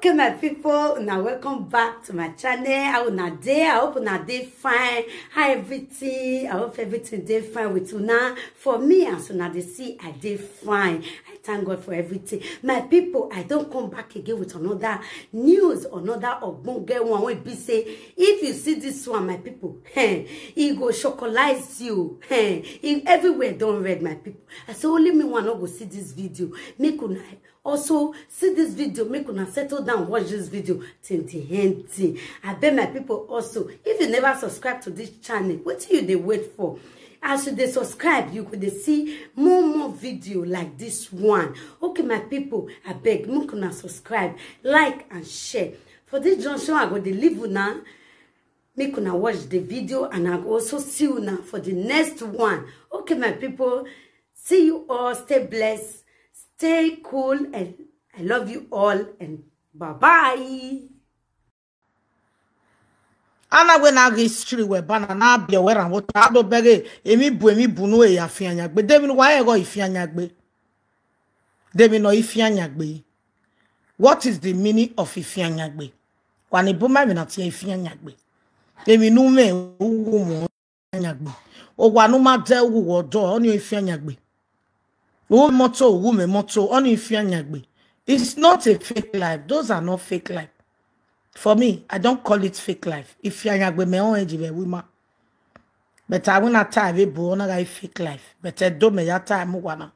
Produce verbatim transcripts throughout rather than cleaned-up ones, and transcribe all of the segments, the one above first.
Okay, my people, now welcome back to my channel. How una dey? I hope una dey fine. How everything? I hope everything dey fine with una. For me, as una dey see, I dey fine. I thank God for everything. My people, I don come back again with another news, another ogbonge one wey be say, if you see this one, my people, hey, e go chocolize you. Hey, e, everywhere don red, my people. I say only me one no go see this video. Make una also see this video, make una settle down, watch this video till the end thing. I beg my people also, if you never subscribe to this channel, wetin you dey wait for? As you dey subscribe, you go dey see more more video like this one. Okay, my people, I beg, make una subscribe, like and share. For this junction, I go dey leave una. Make una watch the video and I go also see una for the next one. Okay, my people, see you all. Stay blessed, stay cool, and I love you all. And bye bye. Ana we na history we bana na bia we ran wota ado bege emi bu emi bu no e ya fianya gbe demi wa e go ifianya gbe demi no ifianya gbe. What is the meaning of ifianya gbe? Wa ni bu ma mi na ti ifianya gbe. Emi nu me ugu mo nyagbe. O wa nu ma de ugu wo do oni ifianya gbe. Ugu moto ugu me moto oni ifianya gbe. It's not a fake life. Those are not fake life. For me, I don't call it fake life. Ifianya gbe me on eji be wima. But I win a time we bu ona ga fake life. But I do me ya time wana.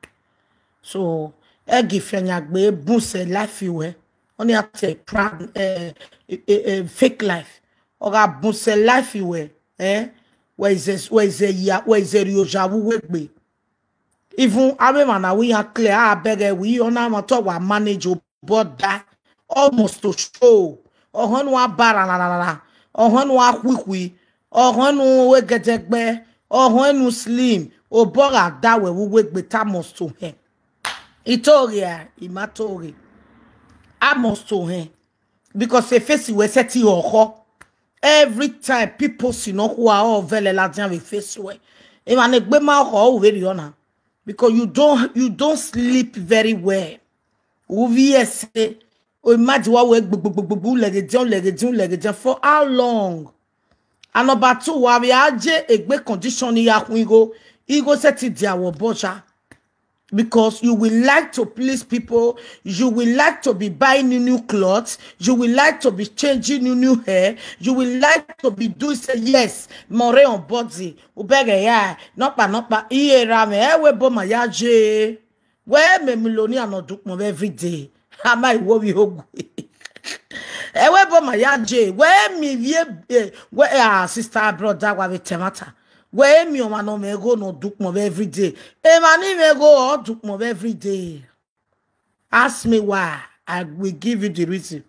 So egi ifianya gbe bu se life iwe. Oni ate proud eh, eh, eh, fake life. Oga bu se life iwe. Eh? Where is this? Where is the ya? Where is the rioja wu we gbe? Even abe mana we are clear. I beg eh, we on our to wa manage o border almost to show. Ohun wa bara na na na. Ohun wa quickly. Ohun we gedegbe. Ohun slim. O bora da we wu we gbe ta must to him. Itoria, imatori. I must to him. Because e face we set you oho. Every time people see no who are all vele la dia we face we. E ma ne gbe ma oho o we ri ona. Because you don't you don't sleep very well. Uvi ese. O imagine wa we gbugbugbu lege dia lege dia lege dia for how long? And number two, wa we aje egbe condition ya kun igo igo set it dia wo boja. Because you will like to please people, you will like to be buying new new clothes, you will like to be changing new new hair, you will like to be doing say yes, more on body, ubege ya, nokpa nokpa, iye rame, ewe bo ma ya je, we me millionaire no duk mo every day, ama iwo wi ogu, ewe bo ma ya je, we mi vie, eh, we ah sister brother wa we temata. Where me on no me go no duk mo every day. E ma ni me go or duk mo every day. Ask me why. I will give you the reason.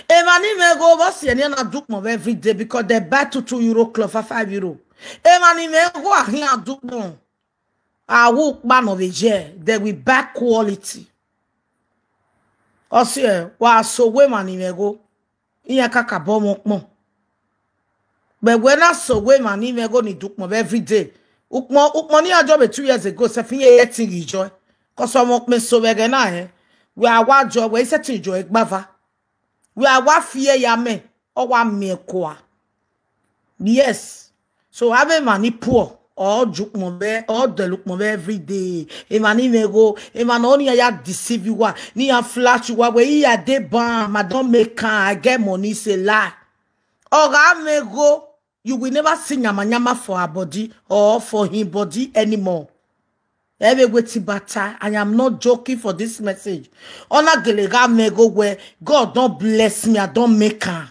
E ma ni me go boss ye na duk mo every day because they buy two two euro cloth for five euro. E ma ni me go a here duk mo. I will ban of a year. They will buy quality. Osie wa so we ma ni me go. Iya kaka bo mo pon. But when I saw we man even go ni duk mo every day. Ukmo ukmo ni ajo be two years ago se fin ye tin ijo. Cause omo pe so we na eh. We are wa jo we se tin ijo e gbava. We are wa fie ya me. O wa mi e kwa. Yes. So have a money poor. Or juk mo be or de look mo be every day. E man ni me go. E man only ya deceive you wa. Ni ya flash you wa we ya de bam. I don't make can I get money say lie. Oga me go. You will never see nyama nyama for her body or for him body anymore. Every waiting bata. I am not joking for this message. Ona gelega me go where God don't bless me. I don't make can.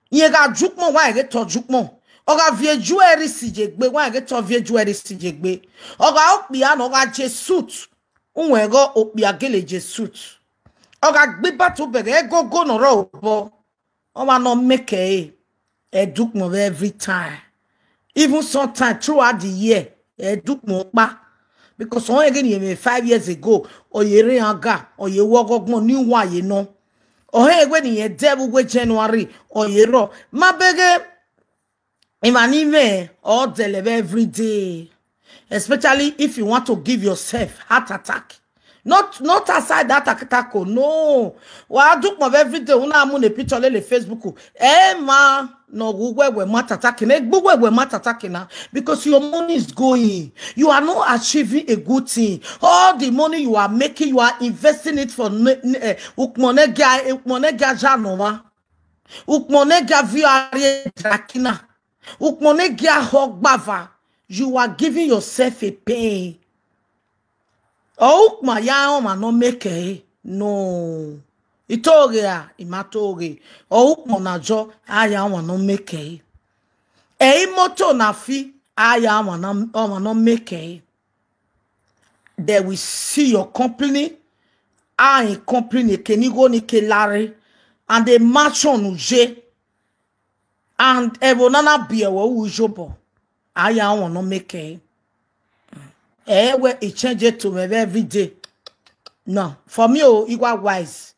Ye ga jukmo wa ege to jukmo. Oga vie jewelry si je gbe wa ege to vie jewelry si je gbe. Oga okpia no ga je suit. Unwe go okpia gele je suit. Oga gbe batu bege go go no ro bo. Oma no make e. E duk mo every time. Even sometimes throughout the year, e duk mo pa. Because on again ye me five years ago, or ye re anga, or ye walk up money wa ye no. Or hey when ye devil with January, or ye ro. Ma bege in my name or deleve every day. Especially if you want to give yourself heart attack. Not, not aside that attack, oh, no. Wa duk mo every day, una mu ne picture le, le Facebook. Eh, ma, no, gu we we matataki, ne, gu we we matataki na. Because your money is going. You are not achieving a good thing. All the money you are making, you are investing it for ne-, ne-, eh, ukmonega, eh, ukmonega janova. Ukmonega viare drakina. Ukmonega hogbava. You are giving yourself a pain. Oukma ya oma no make e. No. Itoge a, imatoge. Oukma na jo, aya oma no make e. E imoto na fi, aya oma na, oma no make e. They will see your company, a in company, kenigo ni kelare, and the mansion uje, and evo nana biewo ujobo. Aya oma no make e. Eh, well, it change it to me every day. No, for me, oh, Igwa wise.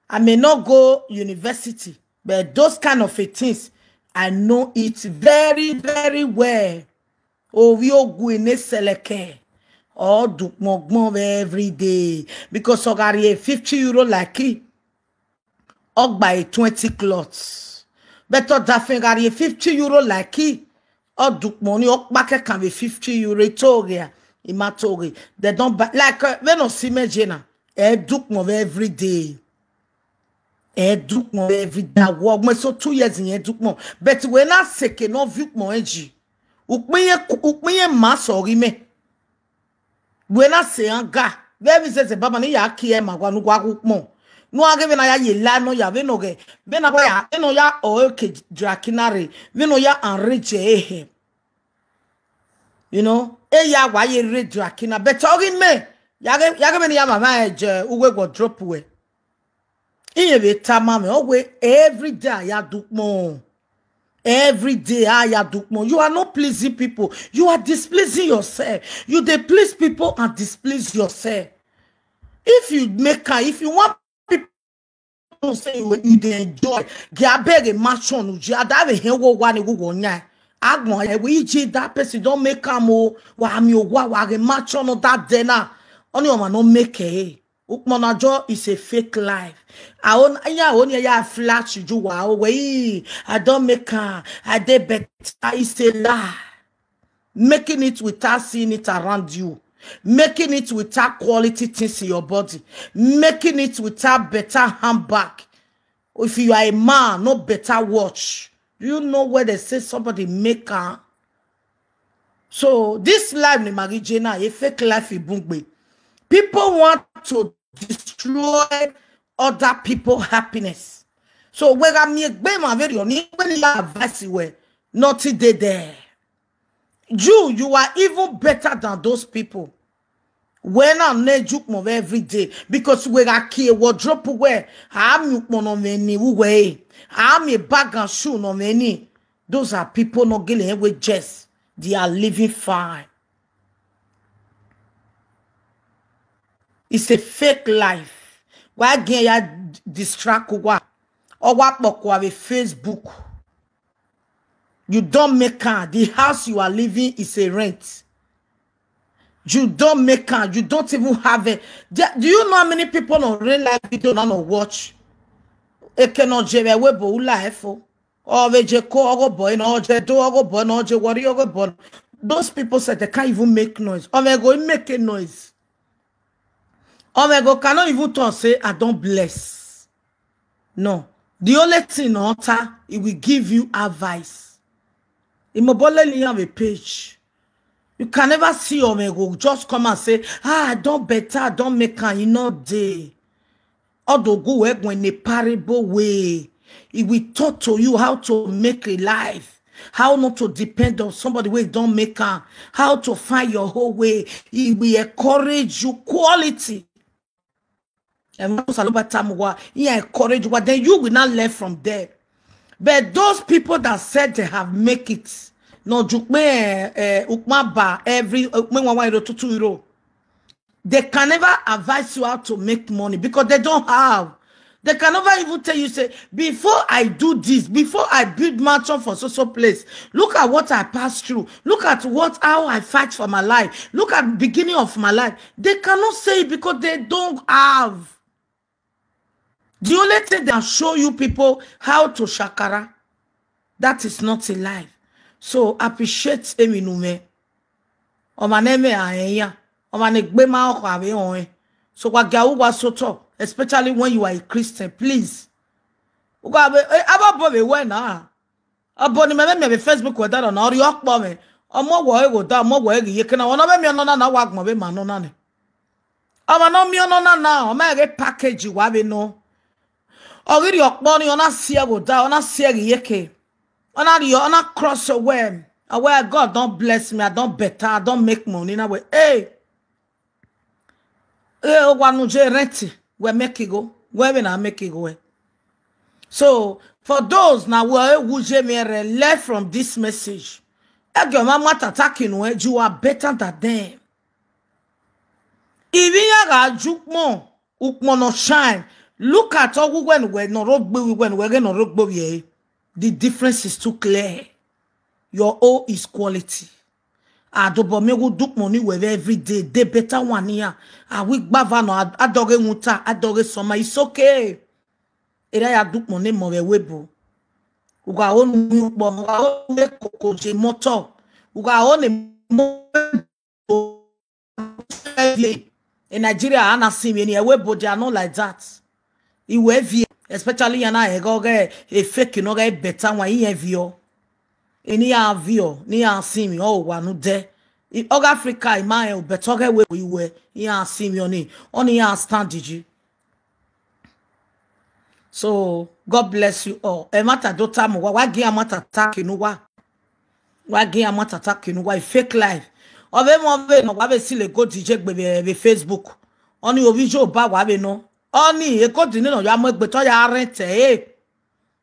I may not go university, but those kind of a things, I know it very, very well. Oh, we all go in a seleke. Or do more every day. Because I got a fifty euro like it. Ogba a twenty cloths. But or that thing got a fifty euro like it. Or do money, or back can be fifty euro. Toria. Imatoge. They don't buy, like, uh, we no see me, Jena. E duk mo every day. E duk mo every day. Work me so two years in e duk mo. But when I say ke no view mo enji. Ukmiye, ukmiye ma sorry me. When I say anga. Where is the baba ni ya ki e ma gwa nu gwa duk mo. No age when I ye la no ya we no ge. When I ya, we no ya o ke drakinare. We no ya enrich e he. You know, e ya wa ye re drakina. But sorry me. Ya ge, ya ge me ni ya mama e je, uwe go drop we. Iye be tama me, owe every day I do more. Every day I do more. You are not pleasing people. You are displeasing yourself. You dey please people and displease yourself. If you make a, if you want people to say you, you dey enjoy, get a big mansion, you are that way, he go one, go one, yeah. Agbon, eh, we ji that person don't make am o. Wa mi o wa, wa ge mansion that day na. Only one no make e. Ukmonajo is a fake life. I own, yeah, I own, yeah, yeah, flash you, wow, way. I don't make her. I dey better. It's a lie. Making it without seeing it around you. Making it without quality things in your body. Making it without better handbag. If you are a man, no better watch. Do you know where they say somebody make her? So this life ni Mary Jane, a fake life in Bungbe. People want to destroy other people's happiness. So where I me gbe ma very oni, when you advice you were, nothing dey there. You, you are even better than those people. When I need you more every day, because we are key wardrobe where I'm you one of any way. I'm a bag and shoe of any. Those are people not getting with just, they are living fine. It's a fake life. Why again ya distract wa? Or what book wa with Facebook? You don't make her. The house you are living is a rent. You don't make her. You don't even have it. Do, do you know how many people on real life video now no watch? Eke no jere we bo ula efo. Or we je ko ogo boy no je do ogo boy no je worry ogo boy. Those people said they can't even make noise. Or we go make a noise. Or we go cannot even talk say I don't bless. No. The only thing, Ota, it will give you advice. Imobole ni have a page. You can never see Omego just come and say, ah, I don't better, I don't make am, you know, day. Odogu Ego in a parable way. It will talk to you how to make a life, how not to depend on somebody who don't make am, how to find your whole way. It will encourage you quality. And most of the time, wa, he encourage what then you will not learn from them. But those people that said they have make it, no jukme eh, ukma ba every ukme one one euro to two euro. They can never advise you how to make money because they don't have. They can never even tell you, say, before I do this, before I build mansion for so so place, look at what I passed through. Look at what how I fight for my life. Look at beginning of my life. They cannot say it because they don't have. The only thing they show you people how to shakara. That is not a life. So appreciate Eminume. Oma neme aenya. Oma ne gbe ma oko ave on. So wa ga uwa soto, especially when you are a Christian, please. Uga be aba bo be we na. Abo ni meme me be Facebook we da na ori okpo me. Omo wo e go da, omo wo e ye kana. Ono be mi ono na na wa gbon be ma no na ne. Oma no mi ono na na, oma e package wa be no. Ogiri okpo ni ona sie go da, ona sie gi yeke. Ona ri ona cross away. Away God don't bless me, I don't better, I don't make money na we. Hey. Eh, ogwa nu je rent, we make it go. We be na make it go. Eh. So, for those na we who je me re left from this message. Ege ma mata attacking we, you are better than them. Even ya ga jukmo, ukmo no shine. Look at all when we no road we when we no road we. The difference is too clear. Your O is quality. Adobo me go duk money with every day. They better one year. I will bava no adoge muta adoge summer. It's okay. Ere ya duk money mo we webo. Uga onu bo uga onu koko je moto. Uga onu mo in Nigeria, ana simi ni ewe body are not like that. Iwe vi, especially yana ego ge a fake no ge better one in vio. Ini ya vio, ni ya simi o wa nu de. Oga Africa ima e better ge we iwe, ya simi oni, oni ya stand you. So God bless you all. E mata do tamu wa wa gi amata attack inu wa. Wa gi amata attack inu wa fake life. Ove mo ve no wa ve sile go D J gbe be Facebook. Oni ovi jo ba wa ve no. Oni e go di ni no ya mo gbe to ya rent e.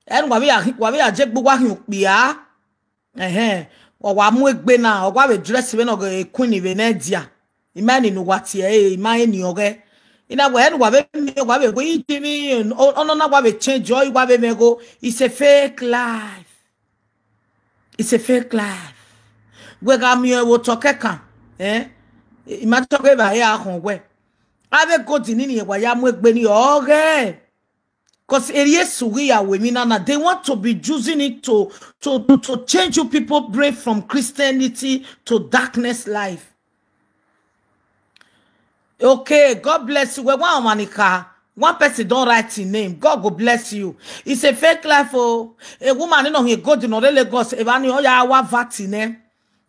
En wa ve ya wa ve ya je gbe wa hin pia. Ehe. Wa wa mu egbe na, wa we dress we no ge queen we ne dia. Imani no wa tie e, imani ni oge. Ina we en wa we mi wa we we iti mi ono na wa we change o wa we me go. It's a fake life. It's a fake life. We ga mi e wo to keka. Eh? Ima to ge ba ya hon we. Ave go di ni ni wa ya mu egbe ni oge. Because they want to be using it to, to, to change you people brain from Christianity to darkness life. Okay, God bless you. Well, one Monica, one person don't write your name. God go bless you. It's a fake life. Oh, a woman in on here, God in Lagos, Evani, oh, yeah, our vatine.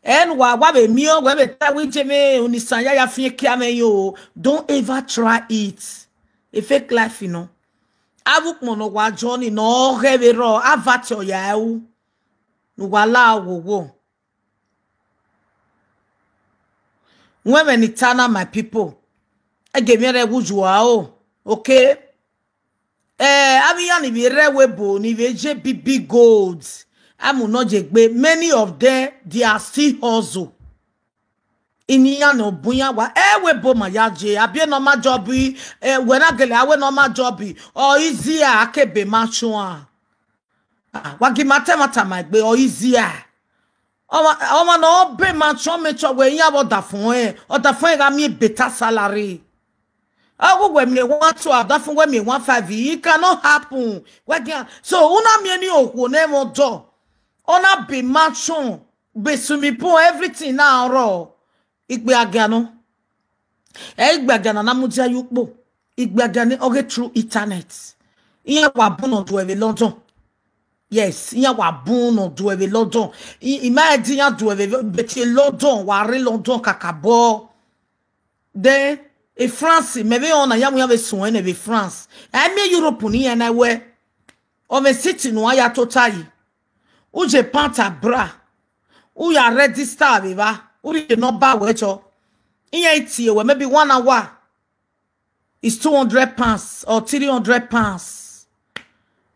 And wa wa be mi o we be ta wi je me unisan ya ya fin kia me yo. Don't ever try it. A fake life, you know. Avukmo no wa journey no hevero avati oya eu. No wa la wo wo. When when eternal my people. I give me re wuju a o. Okay? Eh, avi ya ni bi re we bo ni bi je big big gold. Amu no je gbe. Many of them they are still hustle. Ini ya no bunya wa e we bo ma ya je abi no ma job e we na gele awe no ma job o easy a ke be ma chua. Ah, wa gi ma te ma ta ma gbe o easy a. O ma o ma no be ma chua me chua we ya bo da fun e o da fun e ga mi better salary. Awo we me one two da fun we me one five it cannot happen. We gi so una mi ni okwo ne mo do. Ona be ma chua. Besumi po everything na ro. Igbe agano. E igbe agana na mudia yukpo. Igbe agani oge through internet. Iya wa buno do eve London. Yes, iya wa buno do eve London. I ma di ya do eve beti London, wa re London kakabo. Then e France, maybe on a yamu yave suene ve France. I mean Europe ni and I wear. Of a city no aya totai. Uje panta bra. Uya register viva. Uri no ba wecho. Iya iti we maybe one hour. It's two hundred pounds or three hundred pounds.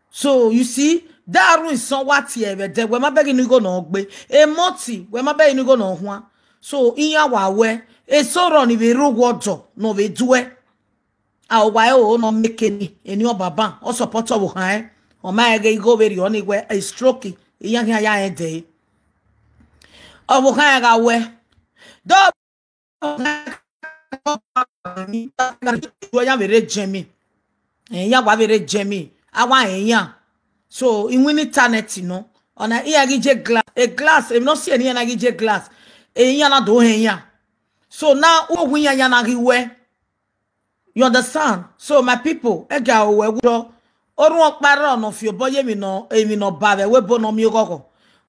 So you see, that room is somewhat here. But we ma beg you go no gbe. A moti, we ma beg you go no one. So in ya wa we. A so run if a room water, no ve do it. Awa e o no make any, any o baba, o support o ha e. O ma e ge go very on we e stroke. Iya ya ya e de. O ha e ga we. Do ya very Jamie. Eh, ya wa very Jamie. Awa e ya. So in win internet, you know. Ona iya gi je glass. A glass, if no see any na gi je glass. E ya na do he ya. So now, o wi ya ya na gi we. You understand? So my people, e ga o we wo. Orun oparo no fi obo ye mi no, emi no ba we, we bo no mi ogogo.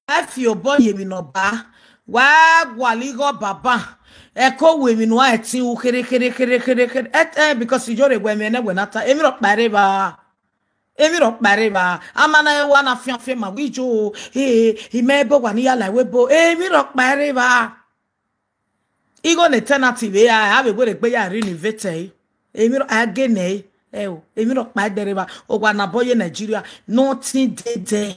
Wa fi obo ye mi no ba. Wa gwali go baba. E ko we mi no a e ti u kere, kere, kere, kere, kere. E, e, because ijo re we mi ne we na ta. Emi ro pare ba. Emi ro pare ba. Amana e wa na fian fe ma wi jo. E, i me bo wa ni ya la we bo. Emi ro pare ba. Igo na eternity we ya, a be gwere gbe ya renovate e. Emi ro again e. E o, emi ro pa dere ba. O wa na boye Nigeria, nothing dey there.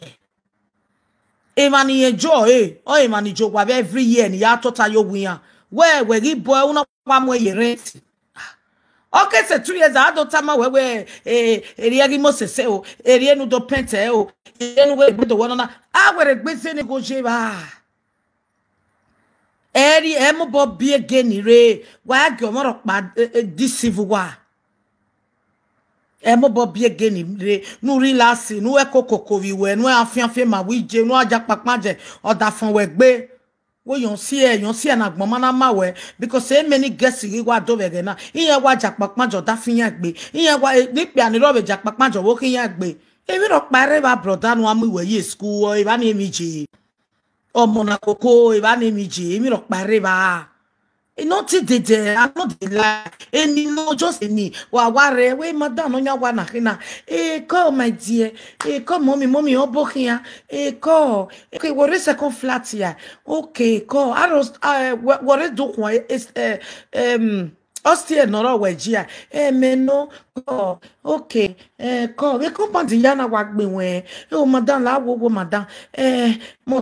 Emani enjoy e. O emani jo wa every year ni ya tota yo wiyan. We, we gi boy una pa mo ye rent. Okay, say two years I don't tama we we, eh, eri egi mo se se o, eri enu do pente o, eri enu we gbe do wona na. A we re gbe se ni go je ba. Eri e mo bo bi ege ni re, wa gi o mo ro pa, eh, eh, this civil war. E mo bo bi ege ni re, nu relax, nu e ko koko vi we, nu e afian fe ma wi je, nu aja papa je, o da fon we gbe. Wo yon si e, yon si e na gbon mana ma we, because e many guests ri wa do we ge na. Iye wa ja papa jo da fi yan gbe. Iye wa, eh, ni pe ani ro we ja papa jo wo ki yan gbe. Emi ro pare ba brother nu amu we ye school o, e ba ni emi je. Omo na koko, e ba ni emi je, emi ro pare ba. E no ti dey there, I no dey lie. Eni no just eni. Wa wa re, we madam no nya wa na kina. E ko my dear. E ko mommy, mommy o bo kia. E ko. Okay, what is second flat here? Okay, ko. I don't, uh, what, what is do kwa is, uh, um, Ostie nọrọ we jia. E me no. Ko. Okay. E ko. We compound ya na wa gbe we. E o madam la wo wo madam. E mo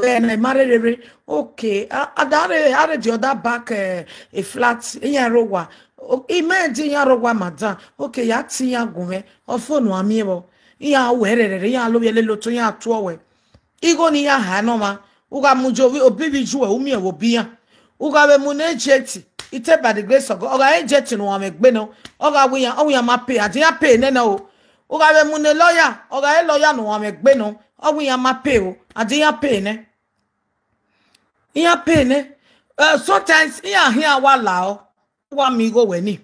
e na mare rere. Okay. A, a da re, a re the other back, eh, a flat. Iya ro wa. O, i me di iya ro wa madam. Okay, ya ti ya gun we. O phone wa mi e bo. Iya we rere, iya lo ye le lo to ya tu o we. Igo ni ya ha no ma. Uga mu jo vi, obi vi ju e, umi e wo bi ya. Uga we mu ne eject. Ite by the grace of God. Oga eject no wa me gbe no. Oga we ya, o ya ma pay. Adi ya pay ne no. Uga we mu ne lawyer. Oga e lawyer no wa me gbe no. O we ya ma pay o. Adi ya pay ne. Iya pay ne. Eh, sometimes iya hia wa la o. Wa mi go we ni.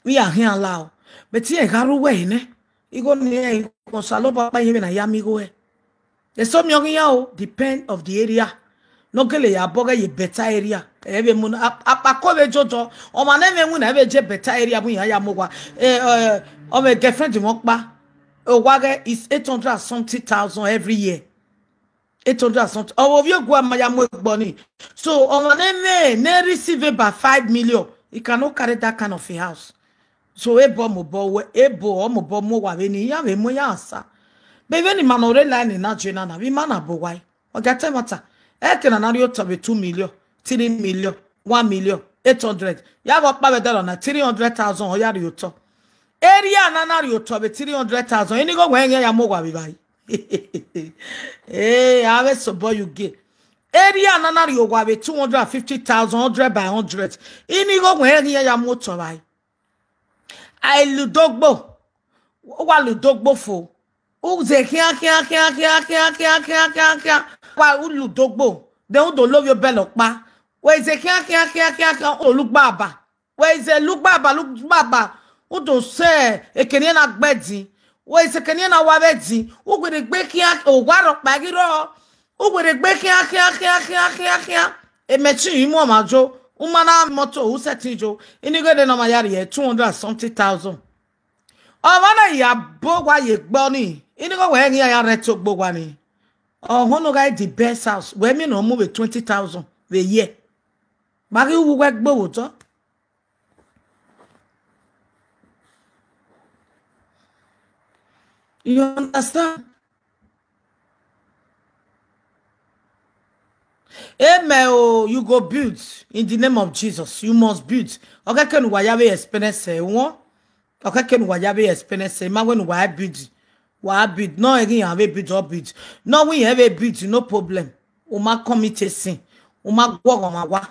Iya hia la o. But iya ga ru we ne. Igo ni e ko sa lo papa ye na ya mi go e. E so mi o ya o, depend of the area. No gele ya boga ye better area. E be mu na, ap-, apa ko be jojo. O ma ne me mu na be je better area mu ya ya mo wa. Eh, eh, o me girlfriend mo pa. O wa ge is eight hundred and something thousand every year. Eight hundred and something. Owo vi ogwa ma ya mo egbo ni. So, o ma ne me, ne receive by five million. He cannot carry that kind of a house. So, e bo mo bo we, e bo o mo bo mo wa we ni ya we mo ya sa. Be we ni ma no re line na je na na, we ma na bo wa e. O ga te mata. E ke na na ri o to be two million, three million, one million, eight hundred. Ya go pa we dalo na three hundred thousand o ya ri o to. Area na na ri o to be three hundred thousand. Ini go we ya mo wa we bai. Eh, ave so boy you get. Area na na ri o wa be two hundred and fifty thousand, hundred by hundred. Ini go we ya ya motor bai. Ai ludogbo. Wa ludogbo fo. U ze kia, kia, kia. Wa u ludogbo. De u do love your bell pa. We ze kia, kia, kia, kia, kia, o lu baba. We ze lu baba, lu baba. U do se, e keni na gbedi. We ze keni na wa bedi. U gwere gbe kia, o wa ro pa gi ro. U gwere gbe kia, kia, kia, kia, kia, kia. E me chi imo ma jo. U ma na motor, u se ti jo. Ini gede no ma yari e two hundred and something thousand. O ma na ya bo wa ye gbo ni. Ini go we ni ya re to gbo wa ni. O hono ga the best house. We mi no mu be twenty thousand. We ye. Ba ki u we gbo wo to. You understand? Amen. Oh, you go build in the name of Jesus. You must build. Okay, can we have experience? Eh, one? Okay, can we have experience? Ma when we build, we build. No, again, have a build or build. No, we have a build, no problem. Uma come it a sin. Uma go on wa.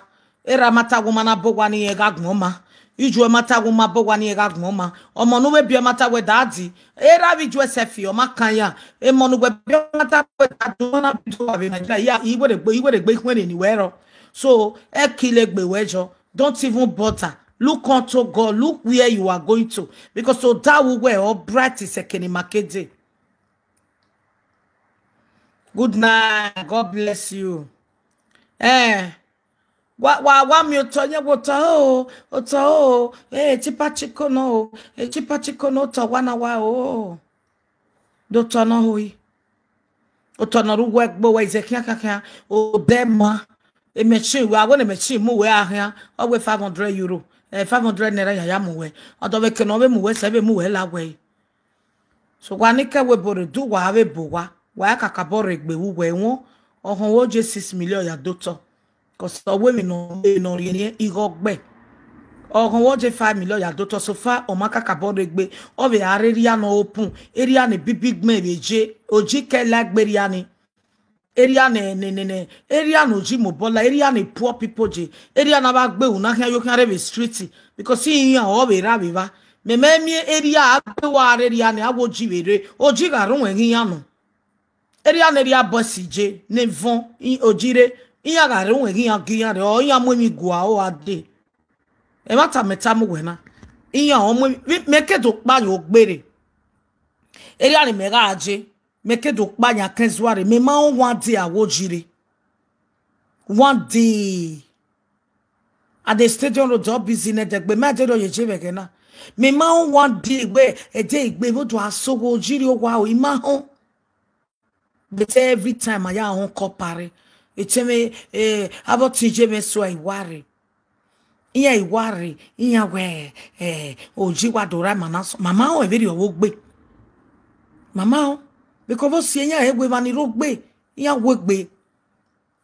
Era mata woman abogwani ega goma. Ijwe mata woman abogwani ega goma. Omo nu we bi mata we daddy. Era vi jwe sefi o makanya. E mo nu we bi mata we daddy. Mana bi to have Nigeria. Ya, iwe de gbe, iwe de gbe kwen anywhere. So, e kile gbe wejo. Don't even bother. Look unto God. Look where you are going to. Because so that will wear all bright is a keni makede. Good night. God bless you. Eh. Wa wa wa mi oto nye wo to o, oto o. Eh, chipa chiko no. Eh, chipa chiko no to wana wa o. Do to no hui. Oto no ru we gbo we ize kia kia kia. O dema. E machine we, a we ne machine mu we a hia. O we five hundred euro. Eh, five hundred naira ya ya mu we. Odo we ke no we mu we se we mu we la we. So wa ni ke we bore du wa we bo wa. Wa ka ka bore gbe wu we won. Ohun wo je six million ya doctor. Cause owe mi no, mi no ri ni igo gbe. Ohun wo je five million ya doctor so far o ma ka ka bore gbe. O we are area no open. Area ni big big me we je. Oji ke la gbe area ni. Area ne ne ne ne. Area no ji mo bola. Area ne poor people je. Area na ba gbe una hia yo hia re street. Because si yan o we ra we ba. Me me mi area agbe wa re area ne awo ji we re. Oji ga run we hia no. Area ne area boss je. Ne von i ojire. Iya ga run we hia gi ya re. O ya mo mi gua o ade. E ma ta me ta mo we na. Iya o mo mi, me ke do pa yo gbere. Area ne me ga je. Me ke do pa ya ken zuare. Me ma o one day awo jire. One day. At the stadium road, all busy ne degbe. Me de do ye je vege na. Me ma o one day we, e de igbe wo do aso wo jire o wa o, ima hon. But every time I ya hon ko pare. E te me, eh, abo ti je me so I worry. Iya i worry, iya we, eh, oji wa do ra mana so. Mama o, e very owo gbe. Mama o, because wo si iya e we mani ro gbe. Iya we gbe.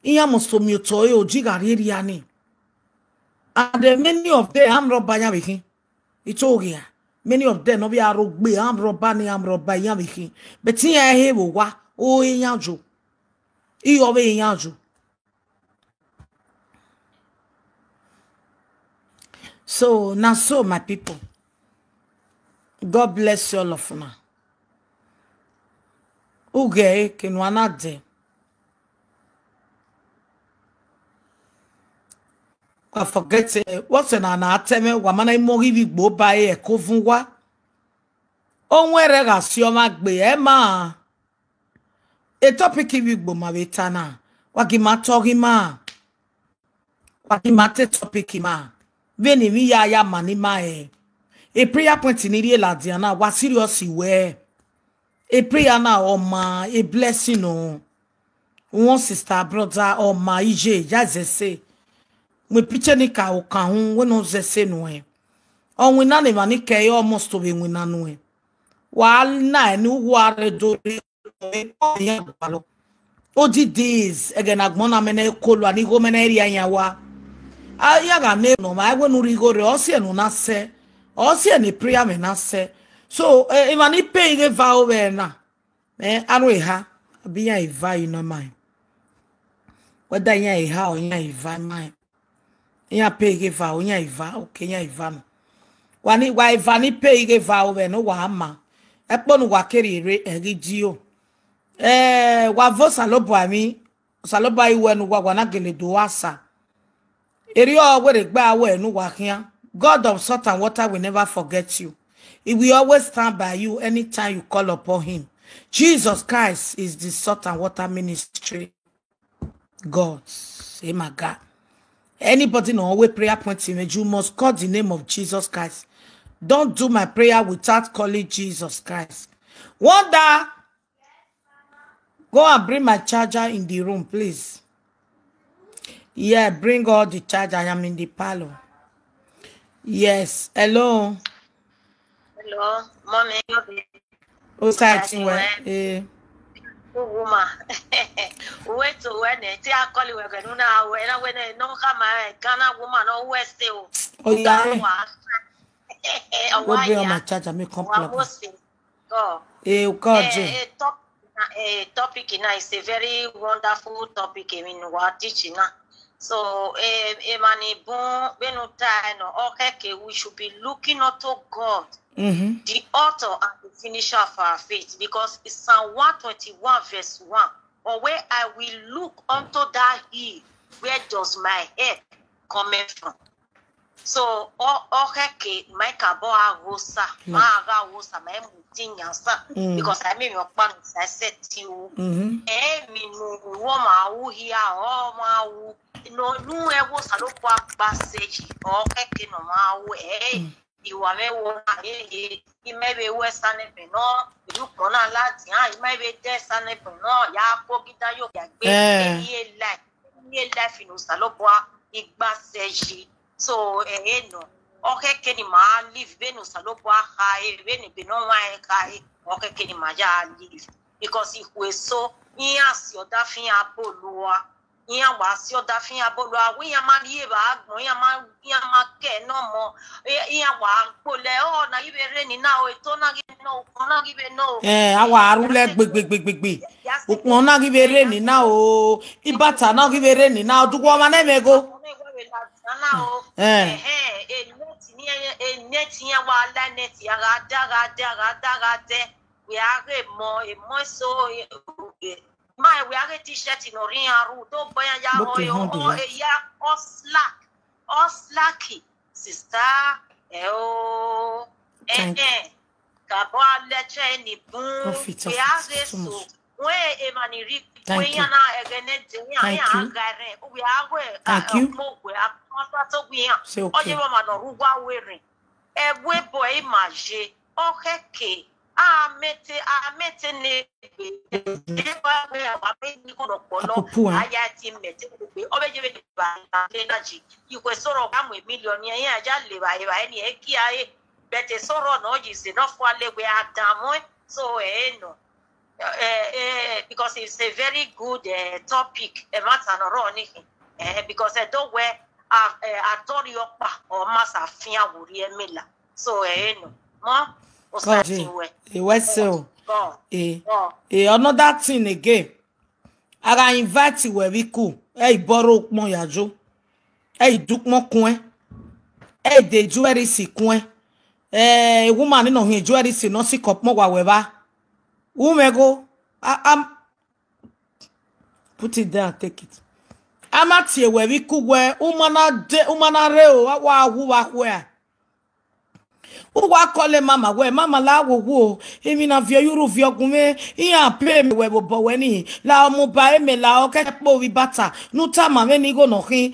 Iya mo so mi oto e oji ga ri eri ani. And, eh, many of them am roba ya we hin. Ito oge ya. Many of them no be aro gbe, am roba ni am roba ya we hin. But iya e he wo wa, o e ya jo. I o we ya jo. So, na so, my people. God bless you all of una. Uge, ke no anade. I forget, eh, what's an anateme, wamana imo hivi gbo ba e ko fun wa. Ohun ere ga si o ma gbe e ma. E topic ibi gbo ma we ta na. Wa gi ma to gi ma. Wa gi ma te topic ma. Veni mi ya ya ma ni ma e. E prayer point ni ri e la dia na. Wa serious we. E prayer na o ma, e blessing o. One sister, brother, o ma ije, ya zese. We piche ni ka o ka hun, we no zese no e. O we na ne ma ni ke almost to be we na no e. Wa na e ni wa re do re, o ya ba lo. O di days, again, agbona mene kolo, ani go mene eri anya wa. A ya ga me no, ma we no ri go re, o si e no na se. O si e ni prayer me na se. So, eh, imani pe ige va o we na. Eh, anu e ha. Abi ya e va, you know mine. Whether ya e ha or ya e va mine. Ya pe ige va, o ya e va, okay, ya e va no. Wani, wa e va ni pe ige va o we no wa ma. E po nu wa keri ere, e gi di o. Eh, wa vo Salobo ami, Salobo i we nu wa, wa na gele do asa. Eri o we re gba we nu wa kian. God of salt and water will never forget you. He will always stand by you anytime you call upon him. Jesus Christ is the salt and water ministry. God, say my God. Anybody no always prayer point him, you must call the name of Jesus Christ. Don't do my prayer without calling Jesus Christ. Wonder, go and bring my charger in the room, please. Yeah, bring all the charger. I am in the parlor. Yes, hello. Hello, mommy. O sa ti we. Eh. Woman. Wait to when ti a call we genu na we na we no come Ghana woman no west o. Oh yeah. Go bring on my charger, make come plug. Go. Eh, go, Jay. Eh, top, eh, topic now is a very wonderful topic. I mean, what teaching now. So, eh, eh, mani bon, benu tai no, okay, okay, we should be looking unto God, Mm-hmm. the author and the finisher of our faith, because it's Psalm one twenty-one, verse one. Or where I will look unto that hill, where does my help coming from? So, o- okeke, my kabo agosa, No. ma aga agosa, my mutinyansa, Mm. because I mean, your pan is I said to you, Mm-hmm. eh, me no, woman who here, oh, ma who, no, no, eh, was a look what passage, okeke, no, ma who, eh, you are me, one, eh, eh, you may be Western, eh, no, you can not let, you may be there, son, eh, no, ya, go get that, you can Eh. get life, ye life in Usaloboa, Igba Seji. So, eh, eh, no. Okay, can you ma live, Venus, Aloboa, high, when it be no one, high, okay, can you ma ya live? Because if we so, he has your daffy apolua, he was your daffy apolua, we are man, ye bag, we are man, we are man, care no more, he was pole, oh, now you be raining now, it don't give no, not give no. Eh, awa arule gbegbegbegbe. Ukpon na give rain now o. Ibata na give rain now. Dugo ma na emego. Eh. We are more, a more so, my, we are a t-shirt in Oriaru, don't buy a Look at yahoo, Honda, yeah. Or slack, or slacky, sister, eh, oh, eh, Thank you. eh. Kabo lecture any boom. Coffee, We coffee, are too so. Much. When a man read, Thank when you. you are not again, Thank you. We are going, Thank you. Say, Say oh, okay. You are not who are wearing. A way boy, my je, oh, okay. Ah, mete, ah, mete, ne. Akupu, ah. Aya ti mete, oh, be, energy. You go, so, I'm a millionaire, yeah, I just live, I, I, any, eh, kia, eh. But a sorrow, no, you say, not for, we are damn, eh. So, eh, no. Eh, eh, because it's a very good, eh, topic, a matter no running. Eh, because I don't wear, uh, uh, Atori Okpa or Masa Fia Wuri Emila. So, eh, no. Mo, God, eh, Osatinwe. Eh, well, so, God. Eh, God. Eh, another thing again. I invite you where we cool. Hey, borrow mo yajo. Hey, duk mo kwen. Hey, de jewelry si kwen. Eh, woman no hin jewelry si no si kop mo wa weba. Woman go. I, I'm put it down, take it. I'm at here where we could wear woman a de woman a reo wa wa who wa where. Uwa kole mama we mama la wo wo. Emi na vio yuru vio gume. Iya pay me we bo bo we ni. La omo ba eme la oke po wi bata. Nu ta ma me ni go no hin.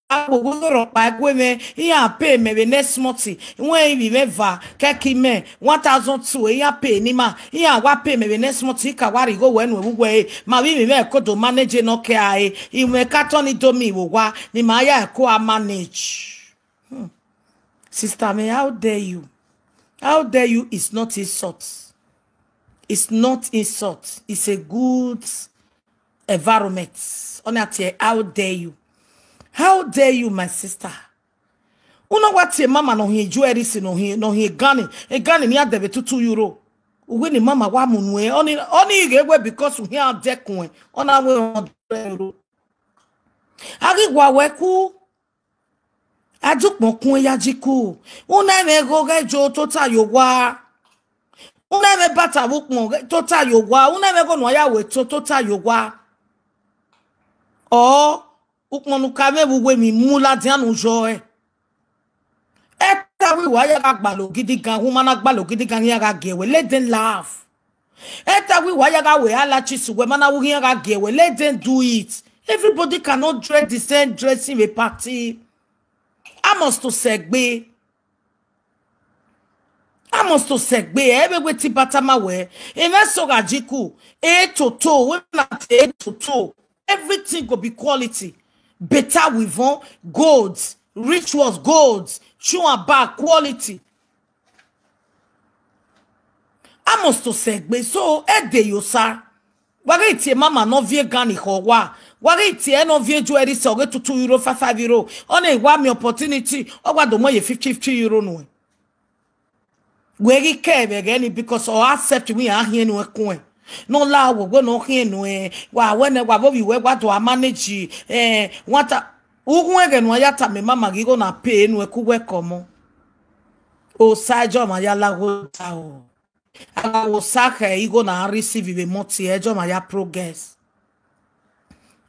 La wo wo ro pa gwe me. Iya pay me we next month. When we me va. Keki me. One thousand two. Iya pay ni ma. Iya wa pay me we next month. Ka wa ri go we nu we. Ma we me ko do manage no ke ai. I me ka to ni do mi wo wa. Ni ma ya ko a manage. Hmm. Sister me, how dare you? How dare you? It's not insult. It's not insult. It's a good environment. Only at here, how dare you? How dare you, my sister? Uno what your mama no he jewelry si no he no he gani. A gani ni adebe to two euro. When the mama wa munwe. Only only you get because we are dekun. On our way on euro. Agi wa weku. Adukpon kun ya jiku. Una me go ge jo to ta yo wa. Una me bata wukpon ge to ta yo wa. Una me go no ya we to to ta yo wa. O ukpon nu ka me wu we mi mu la di anu jo e. E ta wi wa ya ga gba lo gidi gan, woman na gba lo gidi gan ya ga ge we. Let them laugh. E ta wi wa ya ga we ala chisu we mana wu ya ga ge we. Let them do it. Everybody cannot dress the same dressing a party. I must to segbe. I must to segbe. Ebe we ti batama we. Eme so ga jiku. E toto. We na e toto. Everything go be quality. Better with on golds, rituals, golds, shoe and bag quality. I must to segbe so e de yo sa. Wage itie mama no vie gani ho wa. Wage itie no vie jewelry so ge to two euro, five, five euro. One wa mi opportunity. O wa do mo ye fifty, fifty euro no. Wegi ke be geni because o accept we a hien we kun. No la wo go no hien we. Wa we ne wa bo bi we wa do a manage. Eh, what a ugun ege no ya ta me mama gi go na pay no ku we komo. O sa jo ma ya la go ta o. Ala wo sa ke i go na receive be moti e jo ma ya progress.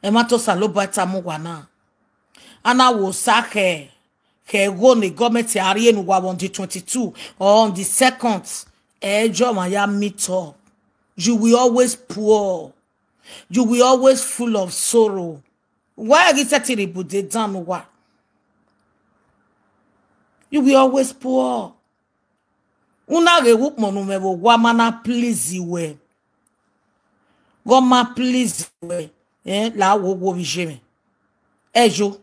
E ma to sa lo ba ta mo wa na. Ana wo sa ke ke go ni government ari enu wa on the twenty-two or on the second. E jo ma ya meet up. You will always poor. You will always full of sorrow. Why are you setting the Buddha down? What? You will always poor. Una ge wuk monu me bo wa mana please we. Go ma please we. Eh, la wo wo bi je me. E jo.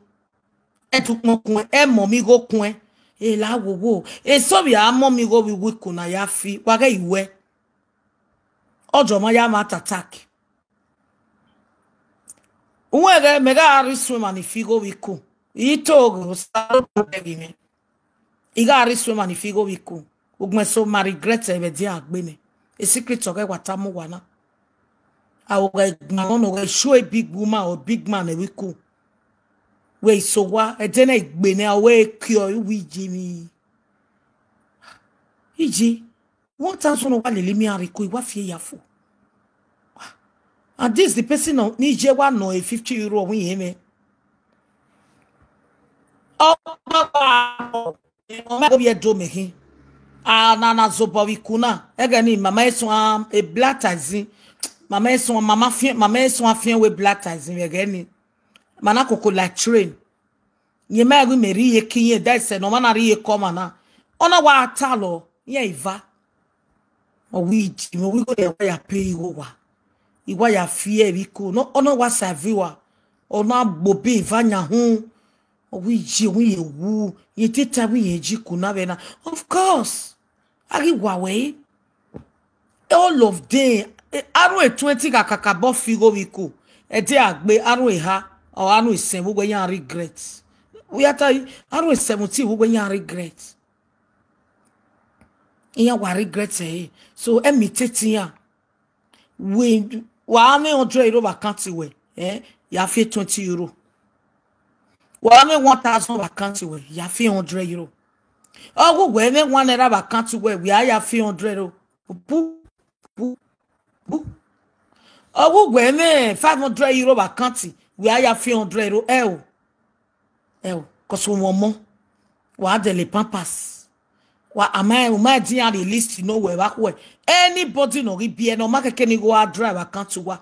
E tu mo kun e mo mi go kun e. E la wo wo. E so bi a mo mi go bi wiku na ya fi. Wa ge iwe. Ojo ma ya ma attack. Uwe ge me ga ari swim and figo wiku. Ito go sa lo begi me. I ga ari swim and figo wiku. Ugme so ma regret e be di agbe me. E secret oge wata mo wa na. A oge gma no no ge show a big woman or big man e wiku. We so wa e de na igbe ne a we kyo wi jimi. Iji. One thousand wa lele mi ariko iwa fie ya fo. And this the person no ni je wa no a fifty euro wi yeme. Oh, my God. Oh, my God, yeah, do me he. Ah, na na zobo wi kuna. Ege ni mama eso am a black taxi. Mama eso mama fie mama eso afie we black taxi ege ni. Mana koko like train. Ye ma wi me ri ye ki ye dai se no mana ri ye ko mana. Ona wa ta lo ye iva. O wi ji mo wi go de wa ya pe iwo wa. Iwa ya fie wi ko. No ona wa sa vi wa. Ona gbo be iva nya hu. O wi ji wi ye wu. Ye tita wi ye ji ku na be na. Of course. Agi wa we. All of them. Eh, aru e twenty ga kaka bo figo wi ko. E de agbe aru e ha. Or aru e sen wo we yan regret. We are tell you, aru e seventeen wo we yan regret. Iya wa regret eh. So e mi tete ya. We wa me hundred euro ba account we. Eh, ya fi twenty euro. Wa me one thousand ba account we. Ya fi hundred euro. Ogu we me one naira ba account we. We are ya fi hundred euro. Bu bu bu. Ogu we me five hundred euro ba account. We are ya fi hundred euro. Eh o. Eh o. Cause we want more. Wa de le pampas. Wa am I, am I di on the list? You know where back where anybody no be no market can go a drive account to wa.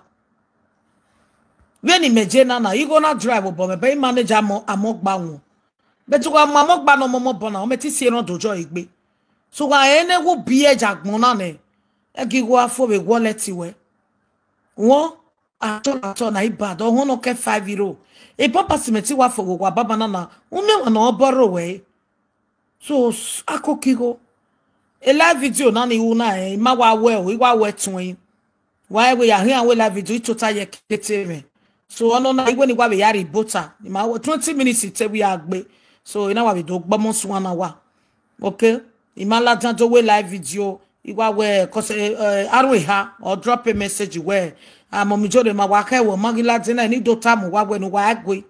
When he meje na na, he go na drive but me be manager amo amo gba won. But to wa amo gba no mo mo bona o me ti se ran dojo igbe. So wa ene wo bi e jagbon na ne. E gi wa fo be wallet we. Won ato ato na ibad o hono ke five euro. E pampas me ti wa fo wa baba na na. Ume wa no borrow we. So s- akokigo. E live video na ni una e ma wa we o, i wa we tun e. Wa e we ya hin awe live video i tota ye kete me. So ono na iwe ni wa be ya reporter. Ni ma wo twenty minutes te we agbe. So ina wa be do gbomo sun ana wa. Okay. I ma la dan do we live video. I wa we cause eh, eh, arwe ha or drop a message we. Ah, mo mi jore ma wa ke wo ma gi la de na ni do ta mo wa we no wa agwe.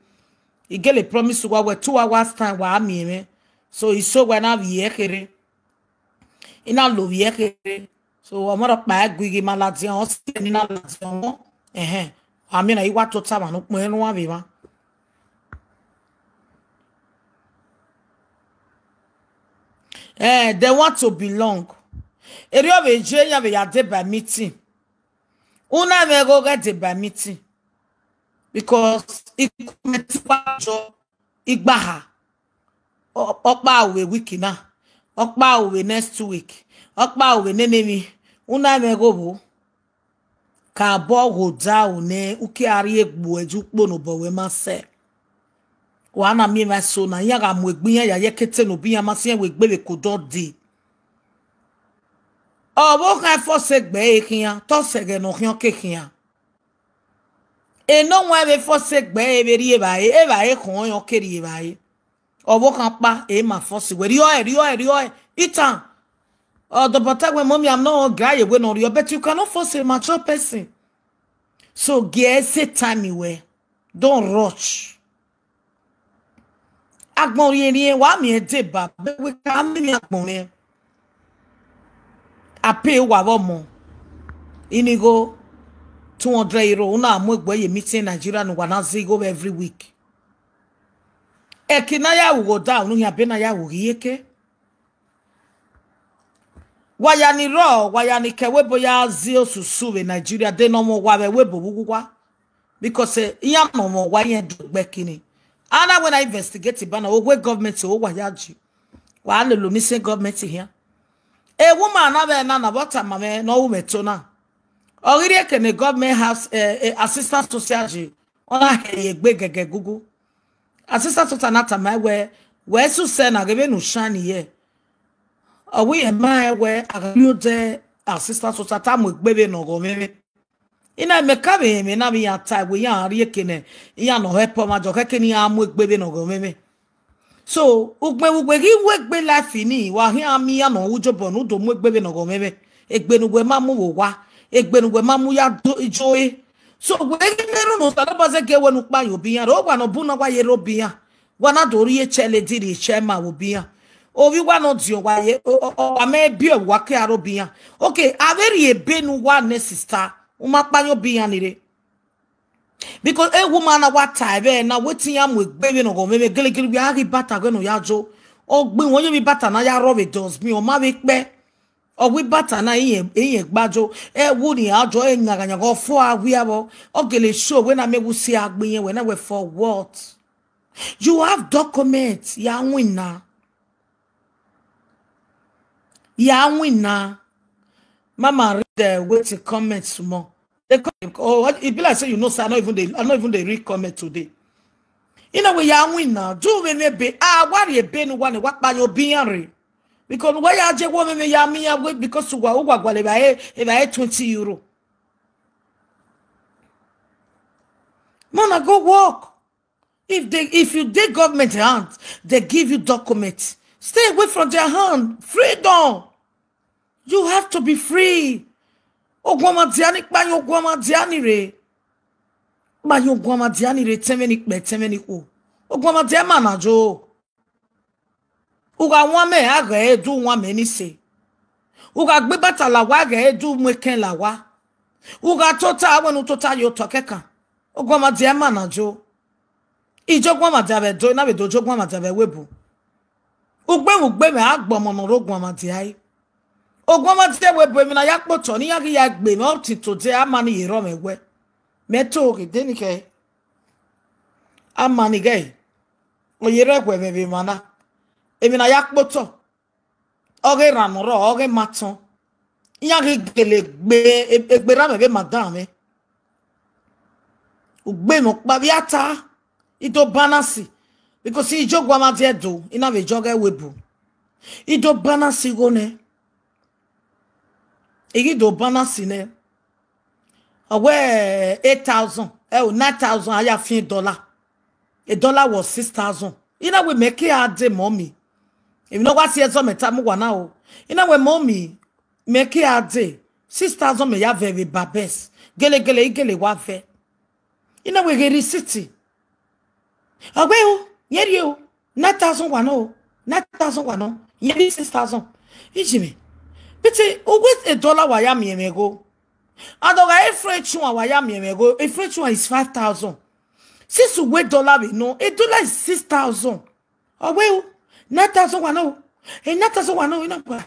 I get a promise wa we two hours time wa mi me. So i so wa na bi e kere. Ina lo bi e kere. So wa mo ro pa agwe gi ma la de on se ni na la de on. Eh eh. Wa mi na i wa to ta ma no pe no wa be ma. Eh, they want to belong. Eri o be je ya be ya de by meeting. Una me go get de by meeting. Because it committee wa jo igbaha. Okpa we week na. Okpa we next week. Okpa we nene mi. Una me go bo. Ka bo go down ne uke ari egbo eju po no bo we ma se. Wa na mi ma so na ya ga mo egbi ya ya ye kete no bi ya ma se we gbe we ko do de. O bo ka fo se gbe e kiyan, to se ge no kiyan ke kiyan. E no wa be fo se gbe e be ri e ba e, e ba e kon yo ke ri e ba e. O bo kan pa e ma fo se we ri o e, ri o e, ri o e. Itan. Or the butter when mommy, I'm not hungry, I will not you, but you cannot force a mature person. So, get say time well. Don't rush. Agbon rien rien wa mi e de ba be we ka mi ni agbon ni. I pay wa wo mo. Inigo two hundred euro una mo egbo ye meeting Nigeria no wa na zigo every week. E ki na ya wo da unu ya be na ya wo yeke. Waya ni ro, waya ni kewe boya zi osusu we Nigeria de no mo wa we we bo wuwa. Because eh, iya no mo wa yen do gbe kini. Ana when I investigate bana o we government o wa ya ji. Wa le lo ni se government here. A woman na we na na what am me no we to na. Ogiri eke ne government has eh, eh, assistance to charge. Ona he ye gbe gege gugu. Assistance to na ta my we we su se na gebe nu shani ye. Owi e ma e we aga yo de assistance to ta mu gbe be no go me. Ina me ka be me na mi ya ta we ya ri eke ne. Ya no help ma jo ke ni amu gbe be no go me. So ugbe ugbe gi we gbe life ni wa hi ami ya no ujo bonu do mu gbe be no go me. Egbe nu we ma mu wo wa. Egbe nu we ma mu ya do ijo e. So we gi ne ru no sa lo ba ze ge we nu pa yo bi ya. Ro wa no bu na wa ye ro bi ya. Wa na do ri e che le di ri che ma wo bi ya. O wi wa no di o wa ye o wa me bi o wa ke aro bi ya. Okay, a very e be nu wa ne sister. U ma pa yo bi ya ni re. Because a woman na wa ta be na wetin ya mu egbe we no go me me gele gele we a ri bata gbe no ya jo. O gbe won ye mi bata na ya ro we dos mi o ma we pe. O we bata na iye iye gbajo. E wu ni ajo e nyaga nyaga o fo a wi abo. O gele show we na me wu si agbe yen we na we for what? You have documents. Ya win na. Ya win na. Mama read the wait to comment some more. They come, oh, it be like say you know, sir, I not even they, I not even they read comment today. In a way, ya win na. Do we me be ah, what ye be no one what by your being. Because why ya je wo me ya mi ya wait because wa wa wa le ba e e ba e twenty euro. Man, I go work. If they if you take government hand, they give you documents. Stay away from their hand. Freedom. You have to be free. Ogwama diani kpanyo ogwama diani re. Kpanyo ogwama diani re temeni kpe temeni ko. Ogwama diani mana jo. Uga wame aga edu wame ni se. Uga gbe bata la wa aga edu mweken la wa. Uga tota awenu tota yo tokeka. Ogwama diani mana jo. Ijo gwama diani do na be do jo gwama diani webu. Ugbe ugbe me agbomo no ro gwama diani. Ogwama diani webu emi na ya kpoto ni ya gi ya gbe me up to today amani yero me we. Me to ge de ni ke. Amani ge. O yere gwe me be mana. Emi na ya kpoto. Oge rano ro oge maton. Ya gi gele gbe egbera me be madam me. Ugbe no pa biata. Ido banasi. Because ijo gwama diani do ina be joge webu. Ido banasi go ne. Igi do banasi ne. Awe eight thousand. Eh, nine thousand aya fin dollar. A dollar was six thousand. Ina we make it a day, mommy. If you know what years on me tamu wana o. Ina we mommy make it a day. Six thousand me ya very babes. Gele gele igele wa ve. Ina we geri city. Awe o, yeri o. Nine thousand wa no. Nine thousand wa no. Yeri six thousand. Ijimi. But always a dollar wa ya mi emego. And oga a French one wa ya mi emego. A French one is five thousand. Since we dollar we no, a dollar is six thousand. Awe o, nine thousand wa no. A nine thousand wa no ina gba.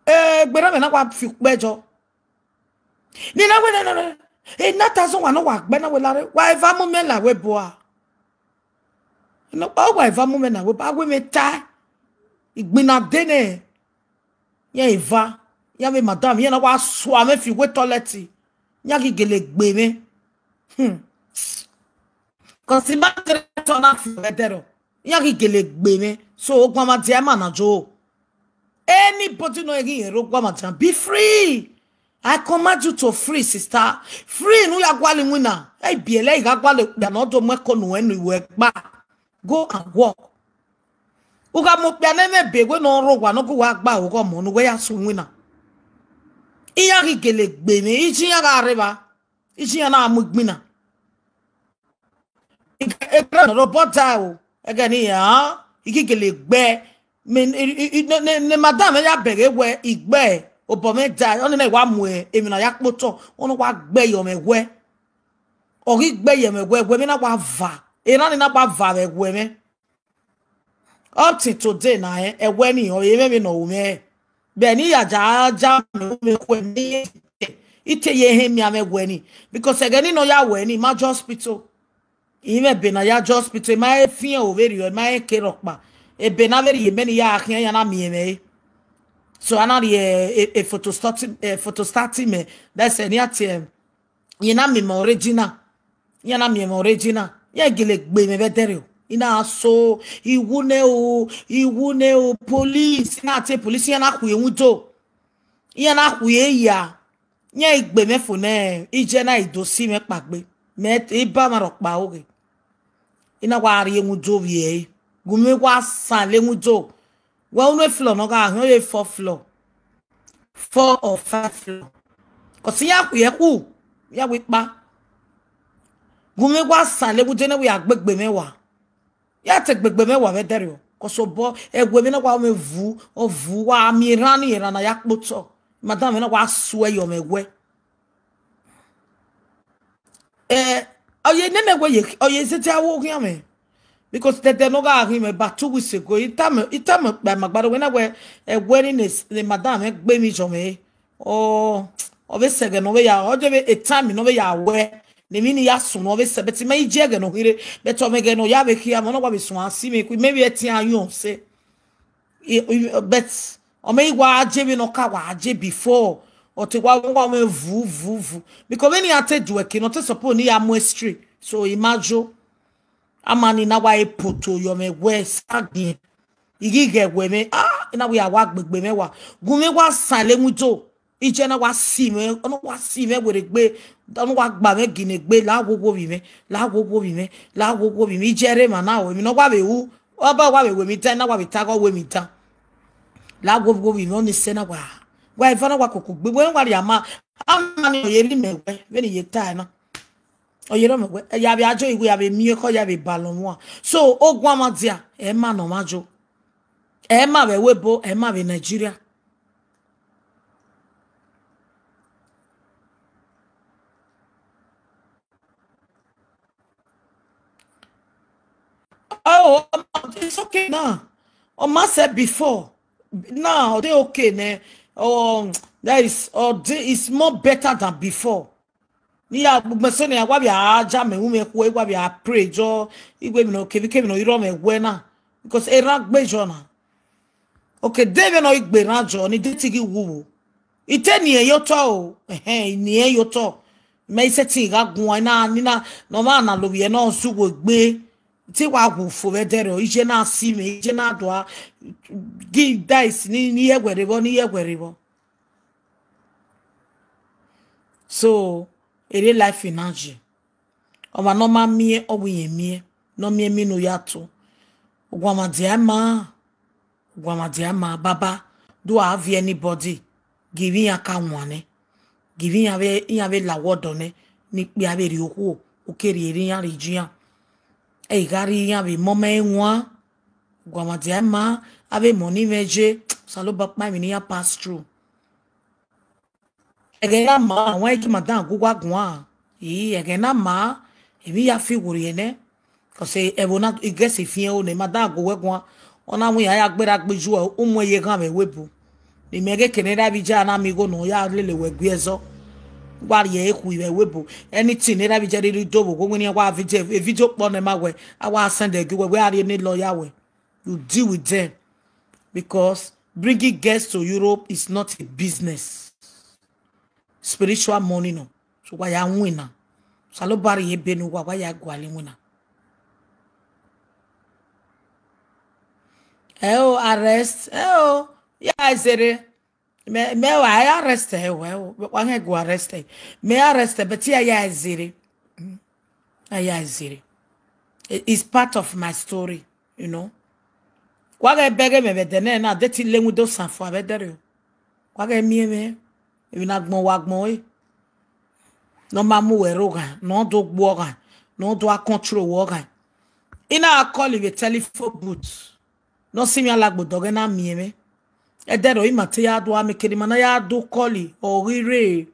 Eh, gbera me na wa fi pejo. Ni na we na na. A nine thousand wa no wa gbe na we lare. Wa eva mu me la we boa. No, oh, wa eva mu me na we ba we me ta. Igbina dene. Ya eva. Ya me madam, ya na wa swa me fi we toilet. Ya gi gele gbe me. Hmm. Cause ma tere to na fi we dero. Ya gi gele gbe me. So ogwama diani mana jo. Anybody no egi ero gwama diani be free. I command you to free, sister. Free nu ya gwali wina. Hey, biele ga gwali ya no do mwe ko nu enu we gba. Go and work. Uga mo pia ne me be we no ro wa no gu wa gba ugo mo no we ya su wina. Iya gi gele gbe me, iji ya ga reba. Iji ya na mu gbina. Ega no ro bo da o. Ega ni ya. Igi gele gbe. Me, i, i, i, ne, ne, ne madam ya bere we igbe. Obo me da. Oni na wa mu e. Emi na ya kpoto. Ono wa gbe yo me we. Ori gbe yo me we. We me na wa va. E na ni na wa va we we me. Up to today na, eh, e we ni, o ye me me no me. Be ni ya ja, ja me, me kwe ni. Ite ye he mi ame we ni. Because again, no ya we ni, ma hospital. Ime be na ya hospital, ma e fien o veri, o ma e ke rokpa. E be na veri ye me ni ya akin ya na mi eme. So ana ri e, e, e photostat, e photostat me. That's any at, em, ye na mi mo original. Ye na mi mo original. Ye gele gbe me be dere o. Ina so, iwu ne o, iwu ne o, police. Ina te police, ye na ku ye wudo. Ye na ku ye ya. Ye igbe me fo ne, ije na ido si me pagbe. Me te iba ma rokpa oge. Ina wa ri ye wudo bi e. Gumi wa san le wudo. Wa unu e floor no ga, no ye four floor. Four or five floor. 'Cause ya ku ye ku, ya wi pa. Gumi wa san le wudo ne wi agbegbe me wa. Ya te gbegbe me wa ve dere o. 'Cause obo, e we me na wa me vu, o vu wa mi rani era na ya kpoto. Madam me na wa sue yo me we. Eh, oye ne me we ye, oye ze te awo gi ame. Because te te no ga gi me ba two weeks ago. Ita me, ita me ba magbaro we na we, e we ni ne, ne madam e gbe mi jo me. O, o be se ge no be ya, o je be e time no be ya we. Ne mi ni ya sun no be se, but me ije ge no hire, but o me ge no ya be kia mo no wa be sun asi me ku, maybe e ti ayon se. I, I, but o me wa je be no ka wa je before. O te wa wa me vu, vu, vu. Because when you are te do e ki no te suppose ni ya moistri. So imagine. Amani na wa e poto yo me we sagi. Igi ge we me. Ah, na we awa gbegbe me wa. Gumi wa san le wudo. Ije na wa si me, ono wa si me were gbe, ono wa gba me gine gbe, la wo wo bi me, la wo wo bi me, la wo wo bi me. Ije re ma na o, emi no wa be u. Oba wa be we mi ta, na wa be ta go we mi ta. La wo wo bi me, oni se na wa. Wa e fa na wa kuku gbe, we wa ri ama. Amani o ye ri me we, we ni ye ta na. O ye ro me we, e ya be ajo iwe, ya be mi ko, ya be balon wa. So, o gwa ma dia, e ma no ma jo. E ma be we bo, e ma be Nigeria. Oh, it's okay now. Oma said before. Now, they okay, ne? Oh, that is, oh, they, it's more better than before. Ni ya gbogbo so ni ya wa bi aja me wu me ku, wa bi a pray jo, igbe mi no kebi kebi no iro me we na. Because e ra gbe jo na. Okay, de be no igbe ra jo, ni de ti gi wu wo. Ite ni e yo to o. Ehe, ni e yo to. Me ise ti ga gun na, ni na, no ma na lo bi e no su wo gbe. Ti wa wu fo we dere o, ije na si me, ije na do a, gi dice ni, ni e were bo, ni e were bo. So, ere life in Nigeria. Oma no ma mie, o wi ye mie. No mie mi no ya to. Ogwa ma dia ma. Ogwa ma dia ma. Baba, do I have anybody? Give me a ka wane. Give me a ve, a ve la word on it. Ni pe a ve ri oku. O ke ri eri ya ri jiya. E ga ri ya ve mo me nwa. Ogwa ma dia ma. A ve mo ni ve je. Sa lo ba pa mi ni ya pass through. Ege na ma, wa ki madam gu wa gwa. Ii, ege na ma, emi ya fi wuri ene. 'Cause e, e bo na, i guess if you ne madam gu we gwa. Ona mu ya ya gbera gbeju e, umu ye gan me webu. Ni me ge kene da bi ja na mi go no ya lele we gwe zo. Wa ye e ku iwe webu. Anything ne da bi ja ri do bo, go ni wa video, e video po ne ma we. A wa send e gi we, we a ri ni lawyer we. You deal with them. Because bringing guests to Europe is not a business. Spiritual money, no. So why ya win na? Sa lo bari ye benu wa, why ya gwali win na? Eh, oh, arrest. Eh, oh. Ya, zere. Me, me wa ya arrest e, we, wa nge go arrest e. Me arrest e, but ya, ya zere. Mm. Ah, ya zere. It, it's part of my story, you know. Wa ge bege me be de ne na de ti le wi do san fo abedere o. Wa ge mi me. Ebi na gbon wa gbon e. No ma mu we ro ga, no do gbo ga, no do a control wo ga. Ina a call ibe telephone booth. No si mi alagbo doge na mi me. Edero ima te ya do a me kedi mana ya do call o rire.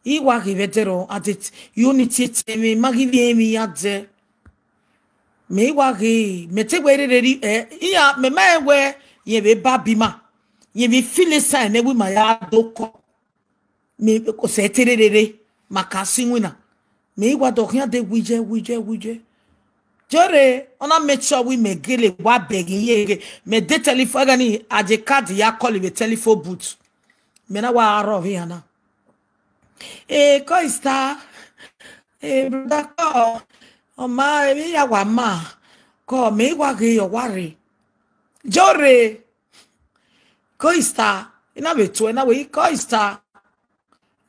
I wa ge be dero adet unity te me ma give me ya de. Me wa ge me te we re re eh iya me ma we ye be ba bi ma. Ye be feel sign ne wi ma ya do call. Me ko se te re re re ma ka si wi na. Me wa do hian de wije wije wije. Jore ona make sure we me gele wa begging ye ge. Me de telephone gani aje card ya call ibe telephone booth. Me na wa aro vi ana. Eh, ko ista. Eh, brother ko. O ma e mi ya wa ma. Ko me wa ge yo wa re. Jore. Ko ista. Ina be tu ina we ko ista.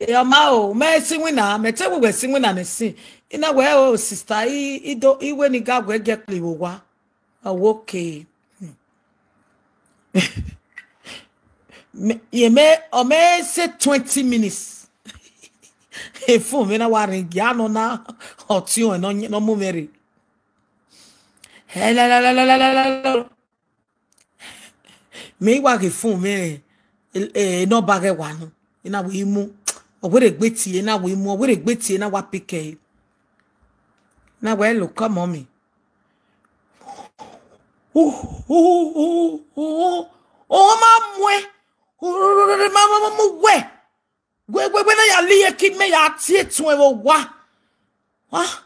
E o ma o me si wi na me te we si wi na ne si. Ina we o sister i i do i we ni ga gwe ge kli wo wa. Oh, okay. Hmm. Me- ye me o me say twenty minutes. E fun me na wa ring ya no na. Oti o no no mo me re. Hello. Me wa ge fun me e no ba ge wa no. Ina we mu. O we re gbe ti e na we mu. O we re gbe ti e na wa pick e. Na we lo come on me. Oh, oh, oh, oh, oh, oh, ma mwe. Oh, ma, ma, ma, ma, we. We, we, we, na ya liye ki me ya tie tun e wo wa. Ah,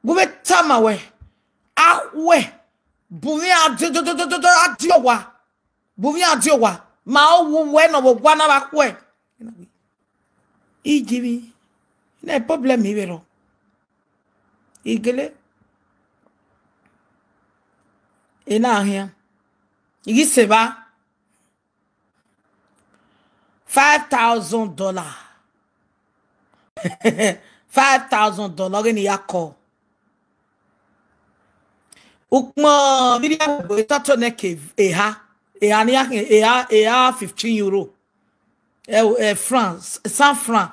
we, we, tama we. Ah, we. Bumi a di, di, di, di, di, di, a di o wa. Bumi a di o wa. Ma o wu we no wo wa na ba we. Ijimi. Na problem mi we ro. Igele. Ina ahia. Igi seba. Five thousand dollar. Five thousand dollar. Gini ya ko. Ukmo, biri ya bo, ita to ne ke, eha. Eha ni ya, eha, eha fifteen euro. Eh, eh, franc, cent franc.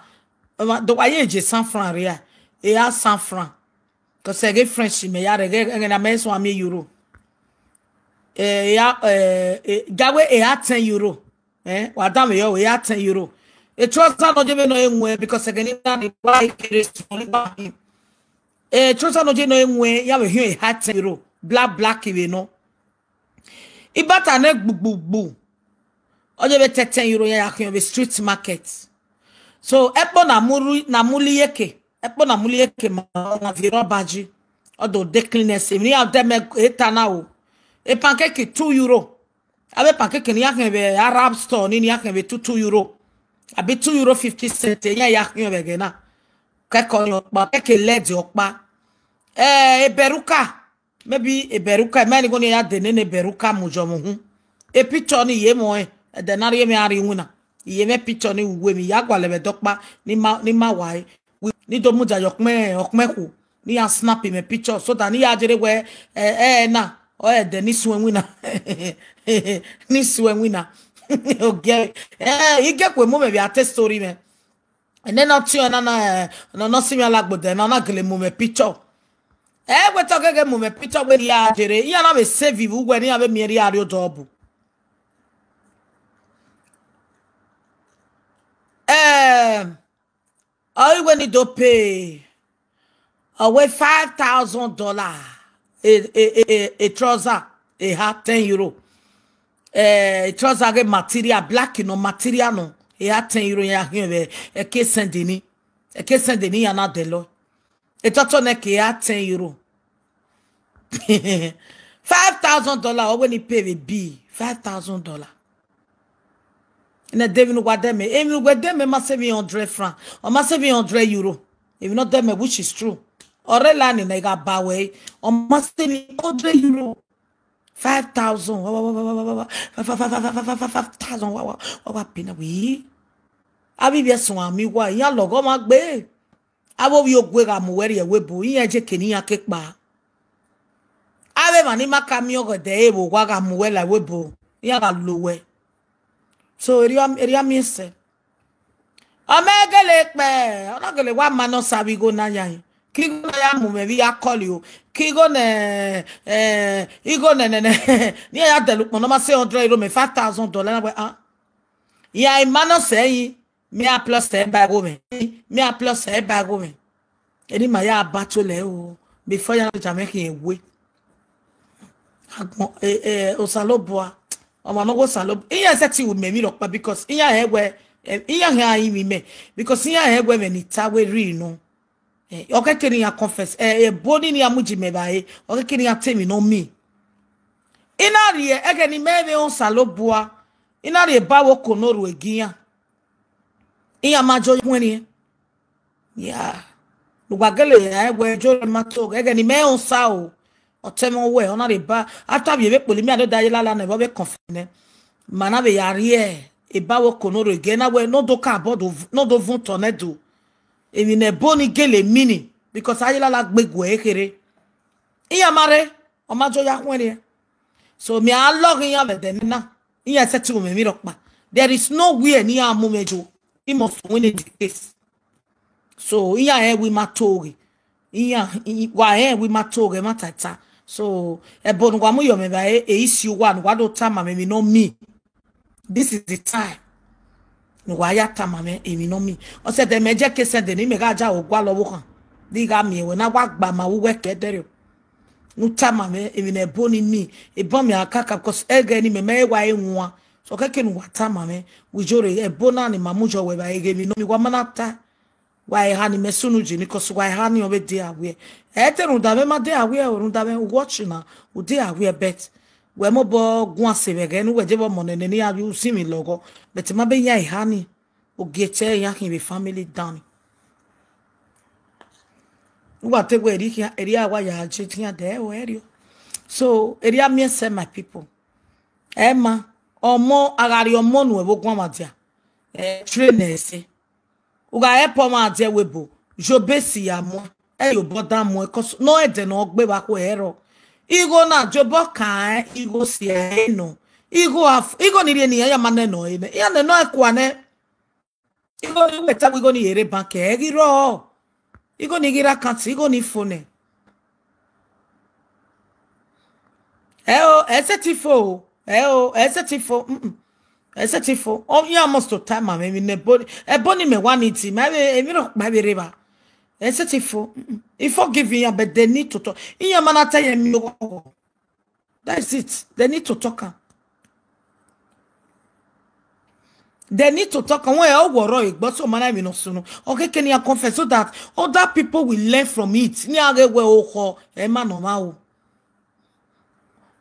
Eh, ma- do wa ye je cent franc ria. Eha cent franc. Because I get French, me ya, re- re- na me so ami euro. Eh, ya, eh, eh, gawe eha ten euro. Eh, wa da me yo, eha ten euro. E trouser no je be no enwe, because I get ni na ni wa kere so ni wa. E trouser no je no enwe, ya we hi eha ten euro. Black, black iwe no. Ibata ne gbugbugbu. Oje be thirteen euro ya ya kiyan be street market. So, epo na muri, na muli yeke. Epo na muli yeke ma na viro baji. Odo de cleanest. Ni ya dem eta na o. E pancake two euro. Abe pancake ni ya ken be Arab store ni ni ya ken be two, two euro. Abi two euro fifty cent. Ya ya ken be gena. Keko yo pa, keke led yo pa. Eh, e beruka. Maybe e beruka, many go ni ya de ne ne beruka mu jo mu hu. E picture ni ye mo e, e de na ye me ari wina. Ye me picture ni uwe mi ya gwa lebe dokpa ni ma ni ma wa e. Wi- Ni do mu ja yok me yok me ku. Ni ya snap me picture so that ni ya jere we eh eh na. O e de ni suwe wina. Ni suwe wina. Okay. Eh, ige kwe mo me bi ate story me. And then not you na na eh, no no simi alagbo de na na gele mu me picture. Eh, we talk again mu me picture we ya jere. Ya na be save you when ya be mi ri ari o double. Eh, I we ni do pay. Awe five thousand dollar. A, a, a, a, a trouser. A hat ten euro. Eh, a trouser get material, black, you know, material, no. A hat ten euro, ya, here, a case send ni. A case send ni, ya na de lo. A toto ne ke a hat ten euro. Five thousand dollar, or when he pay with B. Five thousand dollar. Na de mi nu gwa de me. Emi nu gwa de me ma save me hundred franc. Or ma save me hundred euro. If not de me, which is true. Or re la ni na ga ba we. Or ma save me hundred euro. Five thousand. Wa, wa, wa, wa, wa, wa, wa. Five, five, five, five, five, five, five, five thousand. Wa, wa, wa, wa, pina we. Abi bi esun ami wa. Ya logo ma gbe. Abo wi ogwe ga mu weri ewe bu. Iye je ke ni ya ke pa. Ema ni maka mi ogo de ewo wa ga mu we la we bo. Ya ga lo we. So eri am eri am ise. Ame gele pe. Ona gele wa ma no sabi go na ya. Ki go na ya mu me bi ya call you. Ki go ne eh igo ne ne ne. Ni ya de lu po no ma se hundred euro me five thousand dollar na we ah. Ya imano se yi. Me a plus e ba go me. Me a plus e ba go me. Eni ma ya battle e o. Before ya no jame ki ewe. Agbon eh eh Osalobua. Omo no go Osalob. Iya se ti wo me mi ro pa because iya e we iya he ayi mi me because iya e we me ni ta we ri no. Eh, okay, kini ya confess. Eh, eh, boni ni amuji me ba eh. Okay, kini ya temi no mi. Ina ri e ege ni me be Osalobua. Ina ri e ba wo kono ru egiya. Iya ma jo yun ni. Ya. Lugba gele ya e we jo ma to ege ni me Osa o. Otemo we ona re ba. After we be poli mi ado da ye la la na bo be confess ne. Mana be ya ri e. E ba wo kono ru ege na we no do ka bodo no do vun to ne do. Emi ne boni gele mini because ayilala gbegwe ekere. Iya mare, omajo ya hwere. So mi a log in ya vede na. Iya se ti me mi rokpa. There is no way ni amu mejo. He must win in the case. So iya e wi matoge. Iya wa e wi matoge matata. So e bonu wa mu yo me ba e isi wa wa do tama me mi no mi. This is the time. No wa ya tama me emi no mi. O se de me je ke se de ni me ga ja ogwa lo wo kan. Di ga mi we na wa gba ma wo we ke dere. No tama me emi na ebo ni mi. Ebo mi akaka because ege ni me me wa enwa. So ke ke no wa tama me. Wi jore ebo na ni mamu jo we ba ege mi no mi wa manata. Wa e hani me sunu ji ni kosu wa e hani obe de aware. E te runda me ma de aware o runda me watch na u de aware bet. We mo bo gwan se be ge nu we je bo mo nene ni abi u si mi logo. Bet ma be ya e hani. O ge te ya kin be family down. Wa te we ri ki eri awa ya je ti ya de o eri o. So eri a mi se my people. Emma omo agari omo nu e bo gwan ma dia. Eh train e se. Uga epo ma je webo. Jobe si ya mo. E yo boda mo e cause no e de no gbe ba ko ero. Igo na jobo kan e igo si e no. Igo af igo ni re ni ya ma ne no e ne. Ya ne no e kwa ne. Igo ni we ta igo ni ere bank e gi ro. Igo ni gira kan ti igo ni phone. E o e se ti fo. E o e se ti fo. Mm. E se ti fo. O ya must to time ma me ne boni. E boni me wa ni ti ma be e mi ro pa be re ba. E se ti fo. Mm. If forgive ya but they need to talk. Iya mana ta ye mi o. That's it. They need to talk am. They need to talk am. When e woro igbo so mana mi no sunu. Okay, can you confess so that other people will learn from it? Ni age we o ko e ma no ma o.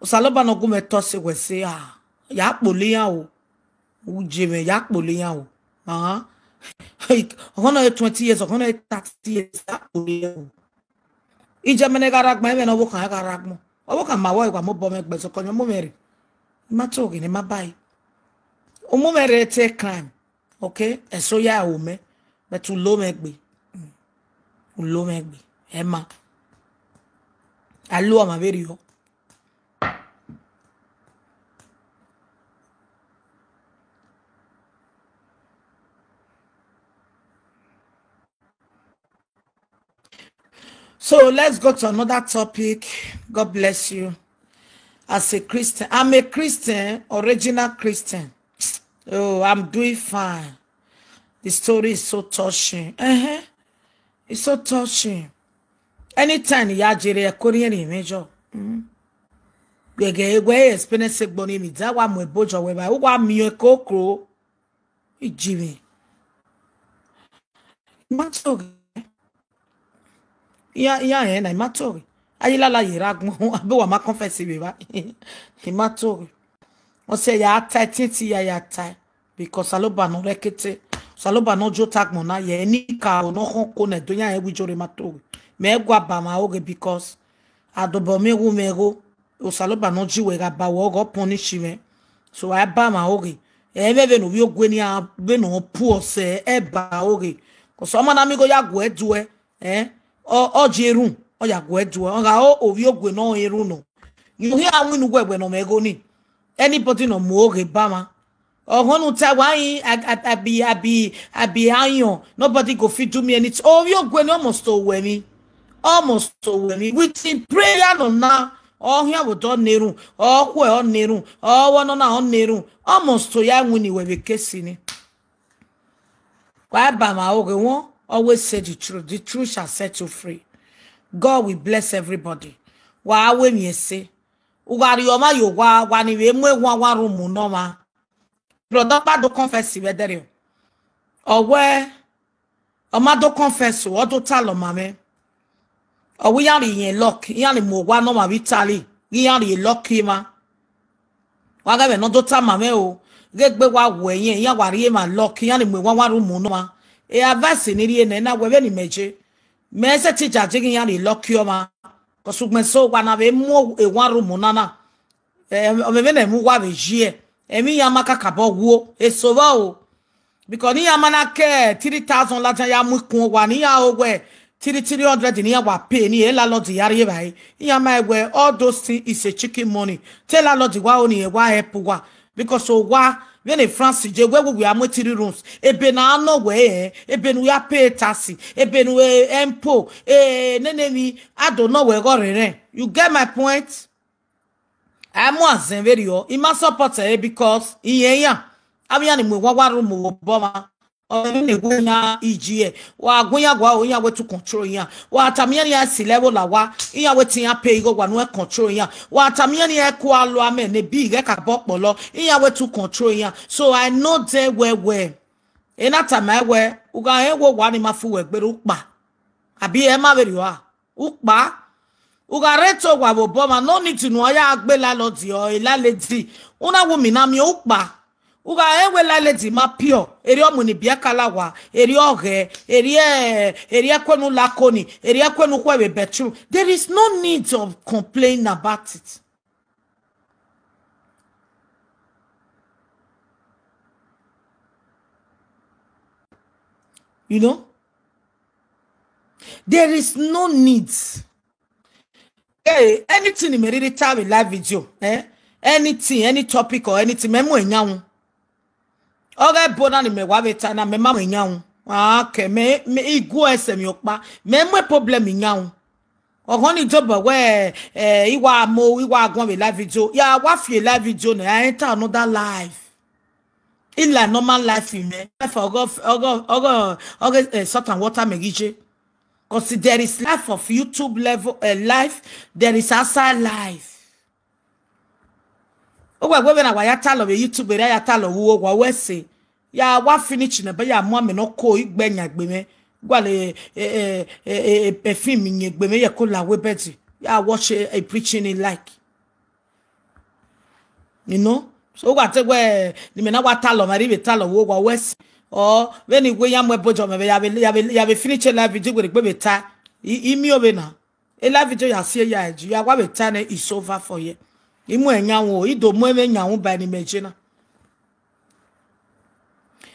Osaloba no gume to se we se ah. Ya poli ya o. Uje me ya poli ya o. Ah. Okono twenty years, okono thirty years ya poli ya o. Ije mene garagma, ebe no wokan garagma. Owokan ma wo igwa mo bo me gbe so konyo mo mere. Ma to gini ma bai. Umu mere take time. Okay? E so ya o me. But u lo me gbe. U lo me gbe. Emma. Alu ma very yo. So let's go to another topic. God bless you. As a Christian, I'm a Christian, original Christian. Oh, I'm doing fine. The story is so touching. Uh-huh. It's so touching. Anytime ya jere e kori eri mejo. Mm. Gege egwe experience gboni mi da wa mo ebojo we ba wa mi e kokro. Ijimi. Mato. Ya ya e na mato. Ayilala yera gbon abi wa ma confess be ba. Imato. O se ya tai titi ya ya tai. Because Saloba no rekete. Saloba no jo tag mo na ye ni ka o no hon ko ne do ya e wi jore mato. Me gwa ba ma oge because adobo me wu me go. O Saloba no ji we ga ba wo go punish me. So I ba ma oge. E be be no wi ogwe ni a be no pu o se e ba oge. Ko so ma na mi go ya gwe du e. Eh? O o ji erun. O ya gwe du e. O ga o o wi ogwe no erun no. You hear how we no we no me go ni. Anybody no more ge bama. Or one who tell why I, I, I be I be I be iron. Nobody go fit do me anything. Oh, you go no almost to we me. Almost to we me. With in prayer no na. Oh, here we don neru. Oh, we on neru. Oh, one on on neru. Almost to ya wini we be kesini. Why bama oge one? Always say the truth. The truth shall set you free. God will bless everybody. Why we me say? Ugari oma yo wa wa ni we mwe wa wa rumu no ma. Brother pa do confess we there. Owe oma do confess o do talo mame. Owe ya ri yen luck, ya ni mo wa no ma vitali. Ya ri luck ma. Wa ga be no do ta mame o. Ge gbe wa we yen ya wa ri ma luck, ya ni mo wa wa rumu no ma. E advice ni ri ene na we be ni meje. Me se ti jaje ya ri luck yo ma. Ko sugme so wa na be mo e wa rumu na na. Eh, o me be na mu wa be jie. Emi ya maka kabo wo. E so wa o. Because ni ya mana ke three thousand la ya mu kun wa ni ya o we three three hundred ni ya wa pay ni e la lord ya re bai. Ya ma we all those things is a chicken money. Tell la lord wa o ni e wa help wa. Because o wa when a France je we we are three rooms. E be na no we e be no ya pay taxi. E be no e empo e nene mi I don't know we go re. You get my point? Amu azenverio, ima support e because iye ya. Abia ni mwe wa wa rumu wo boma. O ni gwe ya iji e. Wa gwe ya gwa o ya we to control ya. Wa tamia ni asi level la wa. Iya we tin ya pay go wa no e control ya. Wa tamia ni e ku alo ame ne bi ge ka bo polo. Iya we to control ya. So I know they we we. E na tama e we. Uga e wo wa ni ma fu we gberu pa. Abi e ma verio a. Ukpa. Uga re to wa wo boma no need to no ya agbe la lord o e la lady. Una wo mi na mi ukpa. Uga e we la lady ma pure. Eri o mu ni bia kala wa. Eri o ge. Eri e eri e kwenu la koni. Eri e kwenu kwe be betru. There is no need of complain about it. You know? There is no need. Hey, anything in Meriri time in live video, eh? Anything, any topic or anything, me mo enyawu. Oge bona ni me wa veta na me ma mo enyawu. Ah, okay, me me igu ese mi okpa. Me mo problem enyawu. Ogo ni job we eh iwa mo iwa agun we live video. Ya wa fi live video na I enter another live. In la normal life in me. For ogo ogo ogo ogo eh, salt and water megije. Because there is life of YouTube level uh, life, there is outside life. O wa gbe na wa ya talo be YouTube re ya talo wo wa we se. Ya wa finish na ba ya mo me no ko igbe nya gbe me. Gwa le e e e e film nya gbe me ye ko la we beti. Ya watch a, a preaching in like. You know? So wa te we ni me na wa talo ma ri be talo wo wa we se. O be ni we ya mo bojo me be ya be ya be ya be finish live video gbe be ta. I mi o be na. E live video ya see ya eji ya wa be time is over for you. Imu enyawo ido mu ebe nyawo ba ni mejina.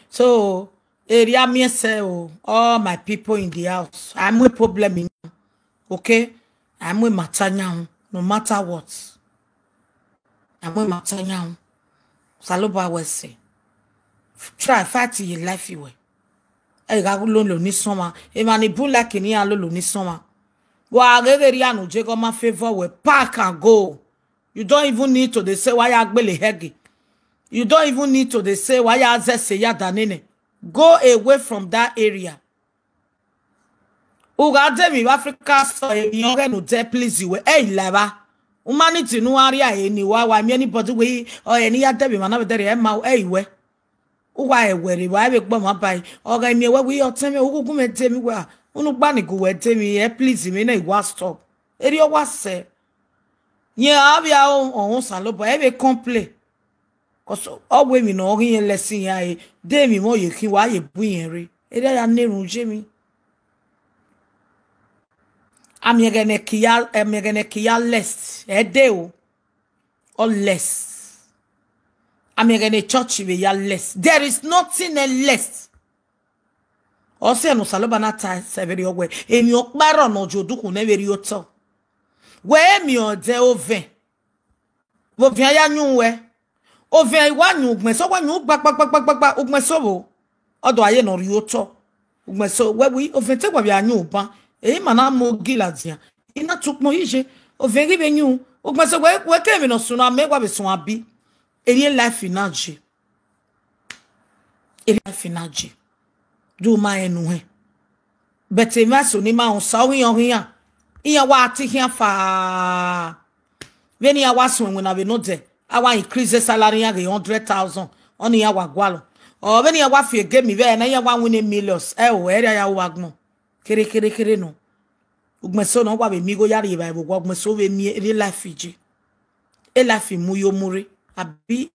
So area me say oh all my people in the house. I'm a problem in okay. I'm a matter now, no matter what. I'm a matter now. Saloba we say try fight your life you way. E ga lo lo ni soma. E ma ni bu like ni a lo lo ni soma. Wa gege ri anu je go ma favor we pack and go. You don't even need to dey say why agbele hegi. You don't even need to dey say why azese ya danene. Go away from that area. Uga demi Africa so e mi oge no de please we. Hey leva. Humanity no area e ni wa wa mi anybody we or any ya demi mana be there e ma e we. Uwa ewere wa ebe gbọ ma bai. Oga mi ewe wi oteme ugugu me temi wa. Unu gba ni gu we temi e please me na iwa stop. Eri o wa se. Ye abi a o o san lo bo ebe complain. Cause o we mi no ri yen lesson ya e. De mi mo ye kin wa ye bu yen re. Eri ya nerun je mi. Ami egene kiya, ami egene kiya lest. E de o. Or less. I'm gonna church we ya less. There is nothing else less. Ose no saloba na ta severi ogwe. Emi okparo no joduku ne veri oto. We emi ode ove. Bo via ya nyu we. O via wa nyu ugmeso wa nyu gba gba gba gba gba gba ugmeso bo. Odo aye no ri oto. Ugmeso we wi o vente wa bia nyu ba. E ma na mo gila dia. Ina tukmo ije. O via ri be nyu. Ugmeso we we ke mi no suna me wa be sun abi. Eri life na je. Eri life na je. Do ma enu he. But e ma so ni ma on sa o yan yan. Iya wa ti yan fa. Veni ya wa sun we na be no de. Awa increase salary ya ge hundred thousand. Oni ya wa gwalo. O veni ya wa fi ge mi ve na ya wa win millions. E o eri ya wa gbon. Kere kere kere no. Ugmeso no wa be mi go yari ba bo ugmeso be mi eri life je. E life mu yo mure. Abi